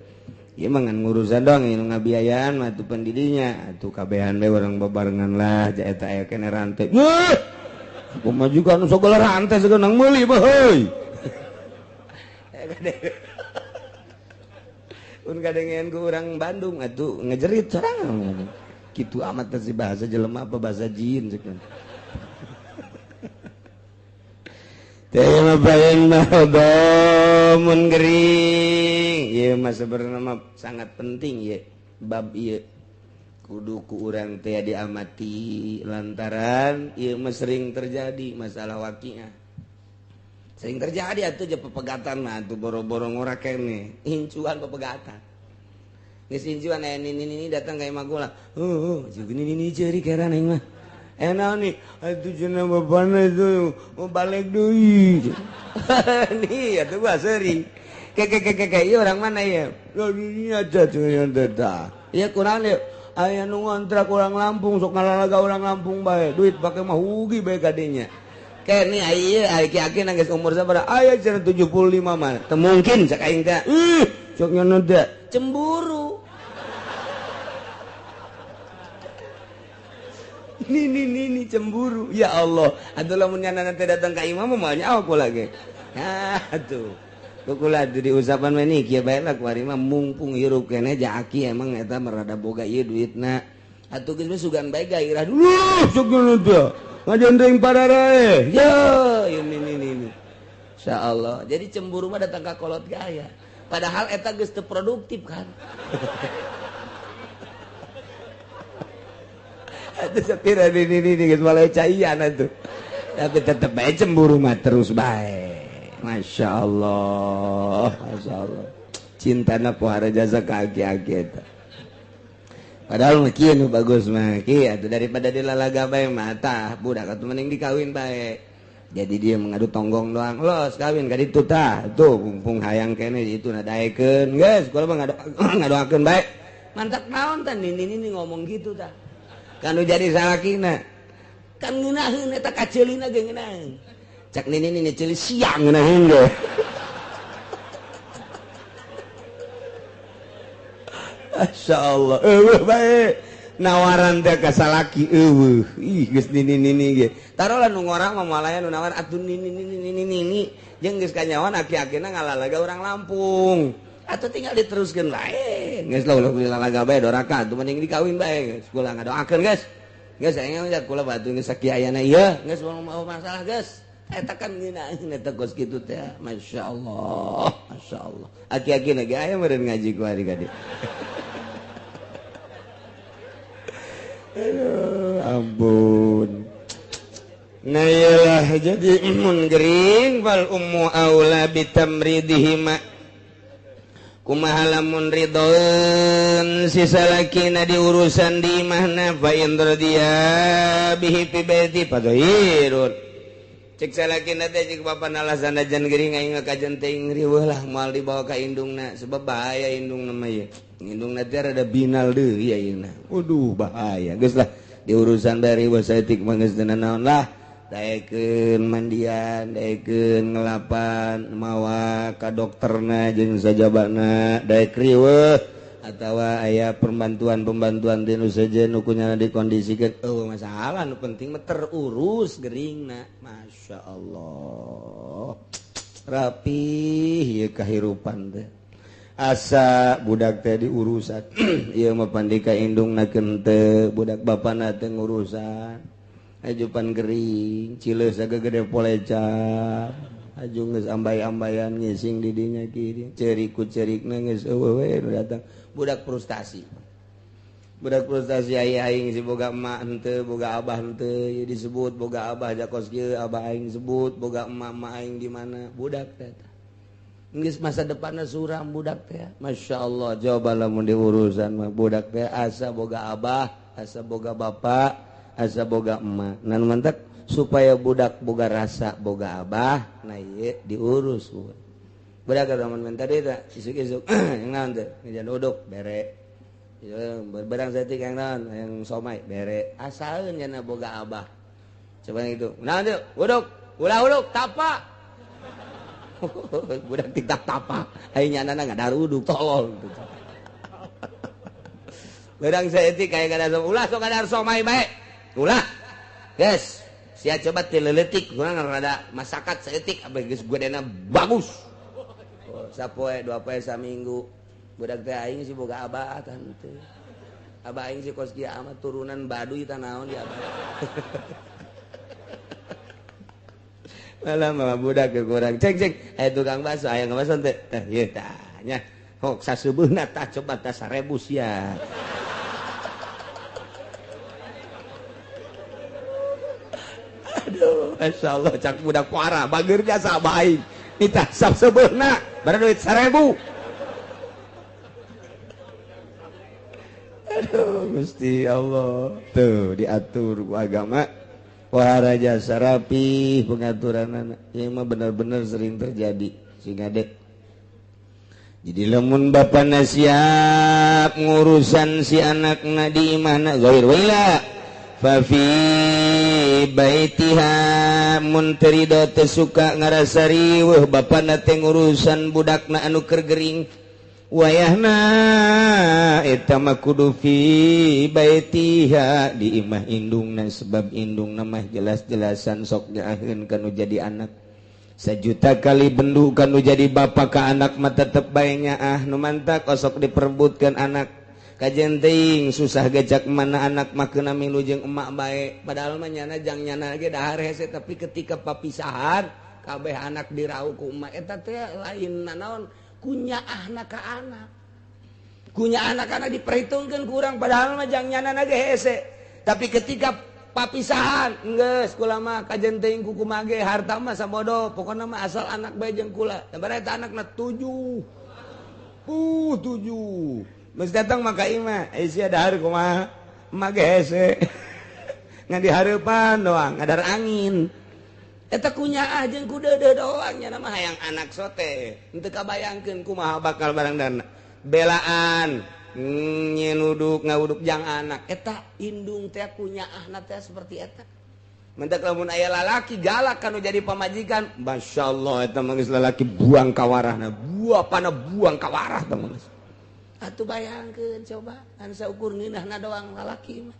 Ieu mah ngan ngurusan doang ieu ngabiayaan mah atuh pendidinya atuh kabehan bae urang babarengan lah ja eta aya keneh rantai. Weuh. Kumaha juga nu sagala rantai sageunang meuli mah heuy. Un kadengean ku urang Bandung atuh ngejerit sorangan. Kitu amat teh si bahasa jelema apa bahasa jin ceuk. Teh mah bae mah mun gering. Ieu mah sebenarnya mah sangat penting ye bab ieu. Kudu ku urang teh diamati lantaran ieu mah sering terjadi masalah waqiah. Sering terjadi atuh je pepegatan mah atuh boro-boro ngora keneh, incuan pepegatan. Geus incuan aya nini-nini datang ka imah kula. Heuh, jeung nini-nini ceuri keran aing mah. Naon nih? Atuh cenah bapana itu mau balik deui. Nih atuh gua seuri. Ke ieu orang mana ieu? Ini aja cenah teh tah. Ieu kurang ieu. Aya nu ngontrak orang Lampung sok ngalalaga orang Lampung bae. Duit pake mah hugi bae kadinya. Kene ieu aki-aki geus umur sabaraha? Aya cenah 75 mah. Teu mungkin cek aing teh. Ih, sok nyono teh. Cemburu. Nini cemburu. Ya Allah, atuh lamun nyana teh datang ka imam mah nyaho kula ge. Nah, atuh. Kukula di usapan mah ni kieu bae lah kuari mah mumpung hirup keneh ja aki emang eta merada boga ieu duitna. Atuh geus mah sugan bae gairah dulu. Sok nyono teh. Ngajendeng pararae. Yo, ini. Insyaallah. Jadi cemburu mah datang ka kolot gaya. Padahal eta geus teu produktif kan. Atuh sapira ini geus mulai caian atuh. Tapi tetep bae cemburu mah terus bae. Masya Allah, Masya Allah. Cintana pohara jasa ka aki-aki eta. Padahal mah kieu nu bagus mah kieu atuh daripada dilalaga bae mah tah budak atuh mending dikawin bae. Jadi dia mengadu tonggong doang. Los kawin ka ditu tah. Tuh mumpung hayang keneh itu na daekeun. Geus kula mah ngadoakeun bae. Mantak naon tah nini ngomong gitu tah. Kan nu jadi salakina. Kan ngeunaheun eta kaceulina ge ngeunaheun. Cak nini nini ceuli siang ngeunaheun ge. Masya Allah, eueuh bae nawaran teh ka salaki eueuh. Ih geus nini-nini ge. Tarolah nu ngorang mah moal aya nu nawar atuh nini-nini jeung geus kanyawan aki-akina ngalalaga urang Lampung. Atuh tinggal diteruskeun bae. Geus lah ulah dilalaga bae doraka atuh mending dikawin bae geus. Kula ngadoakeun geus. Geus aing mah kula batu geus sakiayana ieu geus mau masalah geus. Eta kan ngeunaheun eta kos kitu teh. Masya Allah, Masya Allah. Aki-akina ge aya meureun ngaji ku ari ka dieu. Aduh, ampun. Nah iyalah jadi mun gering wal ummu aula bitamridihima. Kumaha lamun ridhoeun si salakina di urusan di imahna fa in radiya bihi fi baiti fadhirun. Cek salakina teh cek bapana lah sanajan gering aing mah kajen teuing riweuh lah moal dibawa ka indungna sebab bahaya indungna mah ieu. Indungna teh rada binal deui ayeuna. Waduh bahaya geus lah diurusan bae riweuh saeutik mah geus teu nanaon lah. Daekeun mandian, daekeun ngelapan, mawa ka dokterna jeung sajabana, daek riweuh atawa aya pembantuan-pembantuan ti nu sejen nu kunyana dikondisikeun. Eueuh masalah nu penting mah terurus geringna. Masya Allah rapih ieu kahirupan teh. Asa budak teh diurusan. Ieu mah pandika indungna keun teu, budak bapana teu ngurusan. Ajupan gering, cileus sagede poleca. Aju geus ambay-ambayan ngising di dinya kieu. Ceurik ku ceurikna geus eueuh we nu datang. Budak frustasi. Budak frustasi aya aing si boga emak henteu, boga abah henteu, ieu disebut boga abah jakos kieu, abah aing sebut boga emak, emak aing di mana? Budak teh. Geus masa depanna suram budak teh. Masya Allah, coba lamun diurusan mah budak teh asa boga abah, asa boga bapak, asa boga emak. Nah mantak supaya budak boga rasa boga abah, nah ieu diurus. Budak ka mun tadi teh isuk-isuk yang naon teh? Ngejan uduk bere. Berbarang saeutik yang naon? Yang somai bere. Asaeun nya boga abah. Coba itu. Naon teh? Uduk, ulah uduk tapa. Budak tiktak tapa. Ai nyanana ngadar uduk tolol. Berang saeutik aya kada ulah sok kadar somai bae. Ulah. Geus, sia coba ti leuletik kurang rada masakat saeutik abeh geus godena bagus. Oh, sapoe dua poe saminggu. Budak teh aing si boga abah tah henteu. Abah aing si kos kieu amat turunan baduy tah naon di abah. Malah mah budak ke kurang cek cek aya tukang bakso aya ngabaso teh. Tah ieu tah nya. Hok saseubeuna tah coba tah 1000 sia. Aduh, masyaallah cak budak parah bager jasa abah aing. Nitah saseubeuna bare duit 1000. Aduh, Gusti Allah. Tuh diatur ku agama. Waharaja sarapi pengaturan anak. Ieu mah benar-benar sering terjadi sehingga dek. Jadi lamun bapana siap ngurusan si anakna di imahna ghair wala fa fi baitiha mun teu rido teu suka ngarasa riweuh bapana teh ngurusan budakna anu keur gering. Wayahna eta mah kudu fi baitiha di imah indungna sebab indungna mah jelas-jelasan sok nyaaheun kanu jadi anak. Sejuta kali bendu kanu jadi bapa ka anak mah tetep bae nyaah nu mantak osok diperebutkeun anak. Kajen teuing susah gejak mana anak mah keuna milu jeung emak bae padahal mah nyana jang nyana ge dahar hese tapi ketika papisahan kabeh anak dirauh ku emak eta teh lain nanaon kunyaahna ka anak. Kunyaahna ka anak diperhitungkeun ku urang padahal mah jang nyana ge hese. Tapi ketika papisahan geus kula mah kajen teuing ku kumaha ge harta mah sabodo pokona mah asal anak bae jeung kula. Da bare eta anakna 7. 7. Geus datang mah ka imah, ai sia dahar kumaha? Emak ge hese. Ngan dihareupan doang, ngadar angin. Eta kunyaah jeung ku deudeuh doang nya mah hayang anak sote. Henteu kabayangkeun kumaha bakal barang dana. Belaan nyenuduk ngawuduk jang anak. Eta indung teh kunyaahna teh seperti eta. Mentak lamun aya lalaki galak kanu jadi pamajikan, masyaallah eta mah geus lalaki buang kawarahna, buapana buang kawarah teh mah geus. Atuh bayangkeun coba anu saukur ngeunahna doang lalaki mah.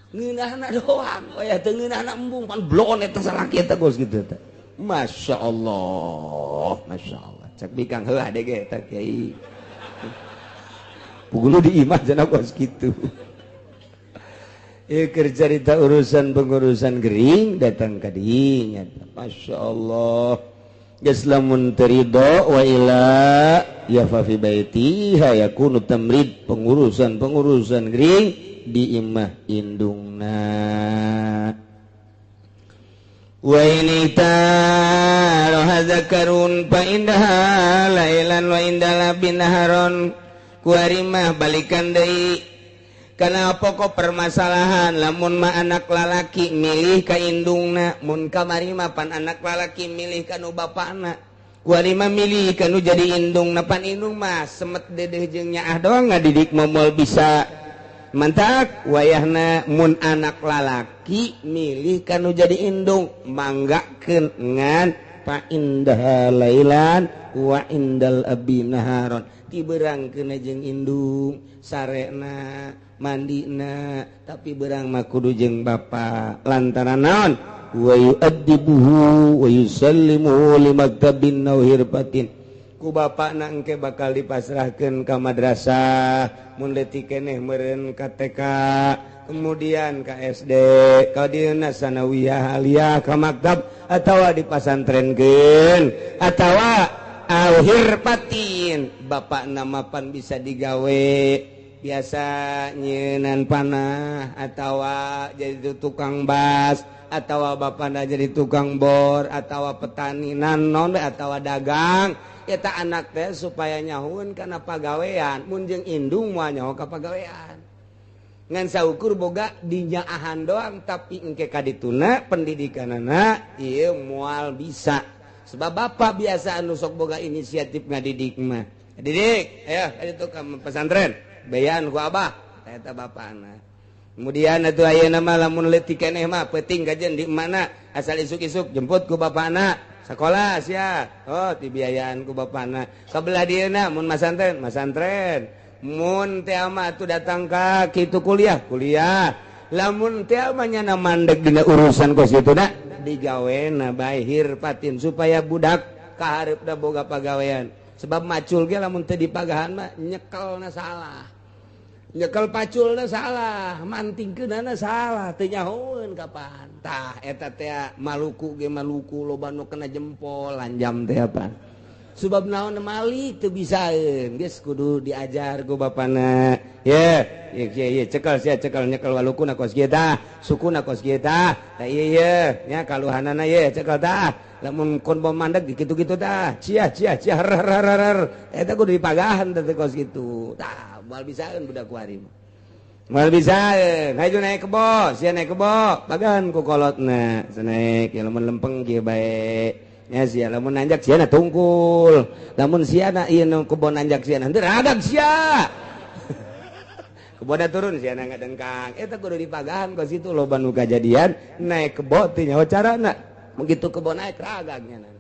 Ngeunahna doang, oh ya teu ngeunahna embung pan blon eta salaki eta geus kitu teh. Masya Allah, Masya Allah. Cek bikang heuh ade ge eta kiai. Pugulu di imah cenah kos kitu. Ieu keur carita urusan pengurusan gering datang ka dinya. Masya Allah. Geus lamun teu ridho wa ila ya fa fi baitiha yakunu tamrid pengurusan-pengurusan gering di imah indungna. Wa ini taroha zakarun fa indaha lailan wa indala binaharon kuarimah balikan deui Karena pokok permasalahan lamun mah anak lalaki milih ka indungna, mun kamari mah pan anak lalaki milih ka nu bapana. Kuari mah milih ka nu jadi indungna, pan indung mah semet dedeh jeung nyaah doang ngadidik moal bisa. Mantak wayahna mun anak lalaki milih ka nu jadi indung manggakeun ngan fa indah lailan wa indal abi naharon. Tiberangkeun jeung indung sarena mandina tapi berang mah kudu jeung bapa lantaran naon wa yu'addibuhu wa yusallimuhu limaktabin aw hirfatin ku bapana engke bakal dipasrahkeun ka madrasah mun leutik keneh meureun ka TK kemudian ka SD ka dieuna sanawiyah aliyah ka maktab atawa dipasantrenkeun atawa aw hirfatin bapana mapan bisa digawe biasa nyenan panah atawa jadi tukang bas atawa bapana jadi tukang bor atawa petani nanon atawa dagang eta anak teh supaya nyahueun kana pagawean mun jeung indung moal nyaho ka pagawean ngan saukur boga dinyaahan doang tapi engke ka dituna pendidikanana ieu moal bisa sebab bapak biasa anu sok boga inisiatif ngadidik mah didik ayo ka ditu ka pesantren bayan ku abah eta bapana. Kemudian atuh ayeuna mah lamun leutik keneh mah peuting kajen di mana asal isuk-isuk jemput ku bapana sakola sia oh dibiayaan ku bapana kabelah dieuna mun masantren masantren mun teh mah atuh datang ka kitu kuliah kuliah lamun teh mah nyana mandeg dina urusan kos kitu da digawena bae hirfatin supaya budak kahareupna boga pagawean sebab macul ge lamun teu dipagahan mah nyekelna salah nyekel paculna salah mantingkeunana salah teu nyahoeun kapan tah eta teh Maluku ge Maluku loba nu kena jempol lanjam teh apa sebab naon malik teu bisaeun geus kudu diajar ku bapana ye ye ye cekel sia cekel nyekel walukuna kos kieu tah sukuna kos kieu tah tah ieu ye nya kaluhanana ye cekel tah lamun kon bom mandeg kitu-kitu tah cia cia cia rar eta kudu dipagahan teh kos kitu tah moal bisaeun budak kuari mah moal bisaeun hayu naik kebo sia naik kebo bagan ku kolotna naik ya lamun lempeng kieu bae nya sia lamun nanjak sia na tungkul lamun sia na ieu nu kebo nanjak sia na henteu radag sia kebona turun sia na ngadengkang eta kudu dipagahan kos kitu loba nu kajadian naik kebo teh nyaho carana begitu kebo naik ragagnya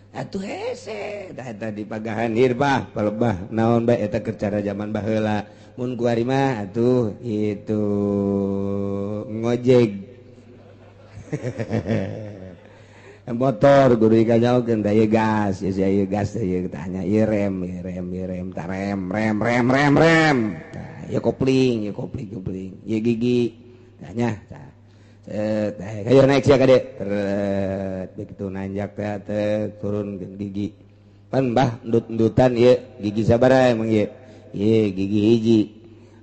atuh hese tah eta dipagahan hirbah palebah naon bae eta keur cara zaman baheula mun kuari mah atuh itu ngojek motor guru dikanyaokeun da ieu gas ieu sia ieu gas ieu tah nya ieu rem ieu rem ieu rem tah rem rem rem rem rem tah ieu kopling ieu kopling kopling ieu gigi tah nya tah kayo naik sia kade begitu nanjak teh turun gigi pan bah endut-endutan ieu gigi sabaraha emang ieu ieu gigi hiji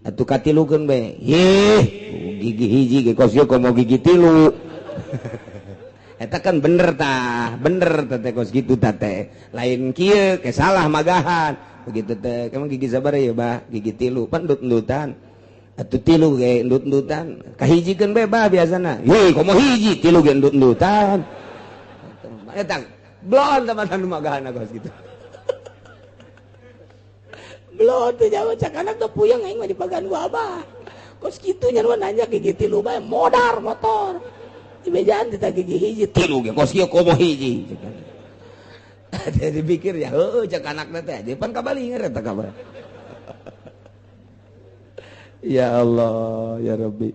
atuh katilukeun bae yeuh gigi hiji ge kos ieu komo gigi tilu eta kan bener tah bener teh kos kitu tah teh lain kieu ke salah magahan begitu teh emang gigi sabaraha ieu bah gigi tilu pan endut-endutan atuh tilu ge endut-endutan kahijikeun bae bah biasana heuh komo hiji tilu ge endut-endutan eta blon teman-teman magahan kos kitu blon teh jauh cak anak teh puyeng aing mah dipagan ku abah kos kitu nya nanya gigi tilu bae modar motor dibejaan teh gigi hiji tilu ge kos kieu komo hiji jadi pikir ya heuh cak anakna teh pan kabalinger eta kabar. Ya Allah ya Rabbi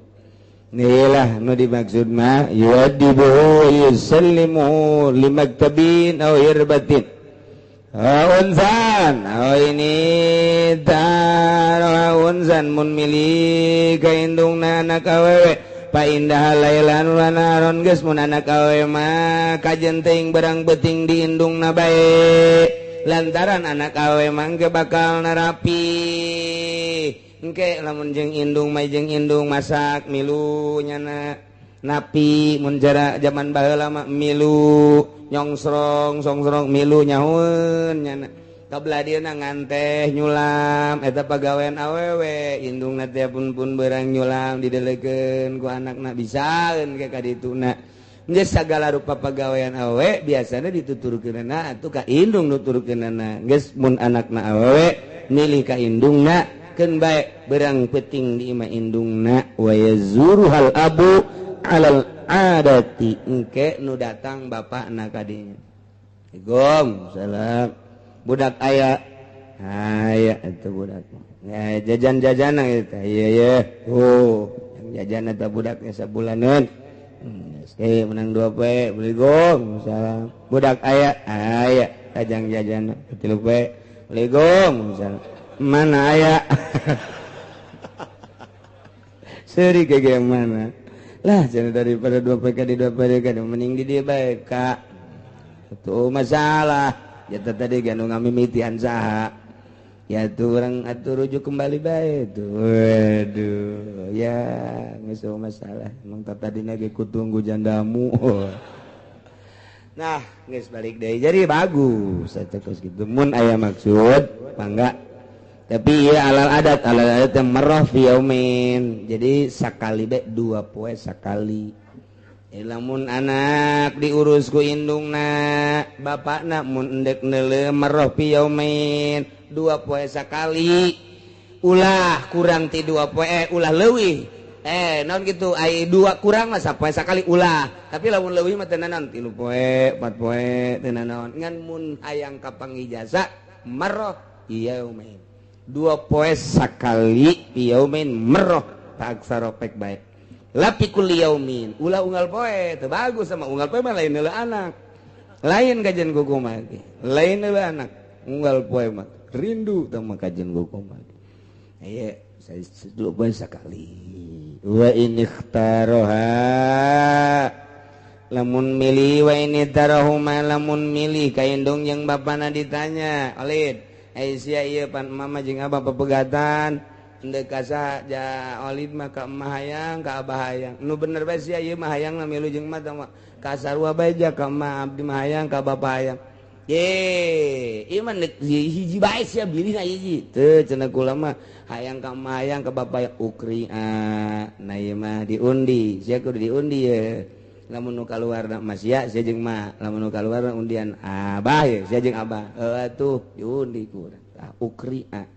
inilah nu dimaksud mah yuadibuhu yusallimu limaktabin aw hirbatin unzan aw ini tar unzan mun milih ka indungna anak awewe pa indah lailan wa naron geus mun anak awewe mah kajen teuing berang beuting di indungna bae lantaran anak awewe mah engke bakal narapi engke lamun jeung indung mah jeung indung masak milu nyana napi mun jara zaman baheula mah milu nyongsrong songsrong milu nyahueun nyana Kabelah dieu nganteh nyulam eta pagawean awewe indungna teh pun berang nyulam didelekeun ku anakna bisaeun ke ka dituna. Geus sagala rupa pagawean awewe biasana dituturkeunana atuh ka indung nuturkeunana. Geus mun anakna awewe milih ka indungna keun bae berang peuting di imah indungna wa yazuruhal abu alal adati engke nu datang bapakna ka dinya. Assalamualaikum salam. Budak aya aya itu budak ya, jajan-jajan gitu iya iya oh yang jajan eta budaknya sabulaneun menang 2 poe beli gong salam budak aya aya tajang jajan 3 poe beli gong salam mana aya seri kayak mana lah jangan daripada 2 poe di 2 poe mending di dia bae ka itu masalah ya tadi ganu ngamimitian saha ya tuh orang atuh rujuk kembali bae tuh waduh ya geus masalah emang tadi ge kutunggu jandamu. Nah geus balik deui jadi bagus eta kos kitu mun aya maksud mangga tapi ya alal adat yang marrah fi yaumin jadi sakali bae 2 poe sakali. Lamun anak diurus ku indungna bapakna mun endek neuleuh marrah fi yaumin 2 poe sakali ulah kurang ti 2 poe ulah leuwih naon kitu ai 2 kurang mah sapoe sakali ulah tapi lamun leuwih mah teu naon 3 poe 4 poe teu naon ngan mun hayang kapangijasa marrah yaumin 2 poe sakali yaumin marrah taksaro pek bae lapi kulli yaumin ulah unggal poe teu bagus sama unggal poe mah lain heula anak lain kajian kukumaha ge lain heula anak unggal poe mah rindu tah mah kajian kukumaha ieu saya 2 poe sakali wa in ikhtaroha lamun milih wa in tarahuma lamun milih ka indung jeung bapana ditanya olid ai sia ieu pan mama jeung abah pepegatan endek kasa ja olid mah ka emak hayang ka abah hayang nu bener bae sia ieu mah hayang milu jeung mah ka sarua bae ja ka emak abdi mah hayang ka bapa hayang ye ieu mah hiji bae sia bilihna hiji teu cenah kula mah hayang ka emak hayang ka bapa hayang ukria nah ieu mah diundi sia kudu diundi ye lamun nu kaluarna mah sia sia jeung mah lamun nu kaluarna undian abah ye sia jeung abah heuh atuh diundi ku urang tah ukria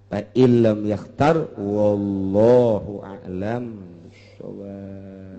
fa illam yakhtar wallahu a'lam bissawab.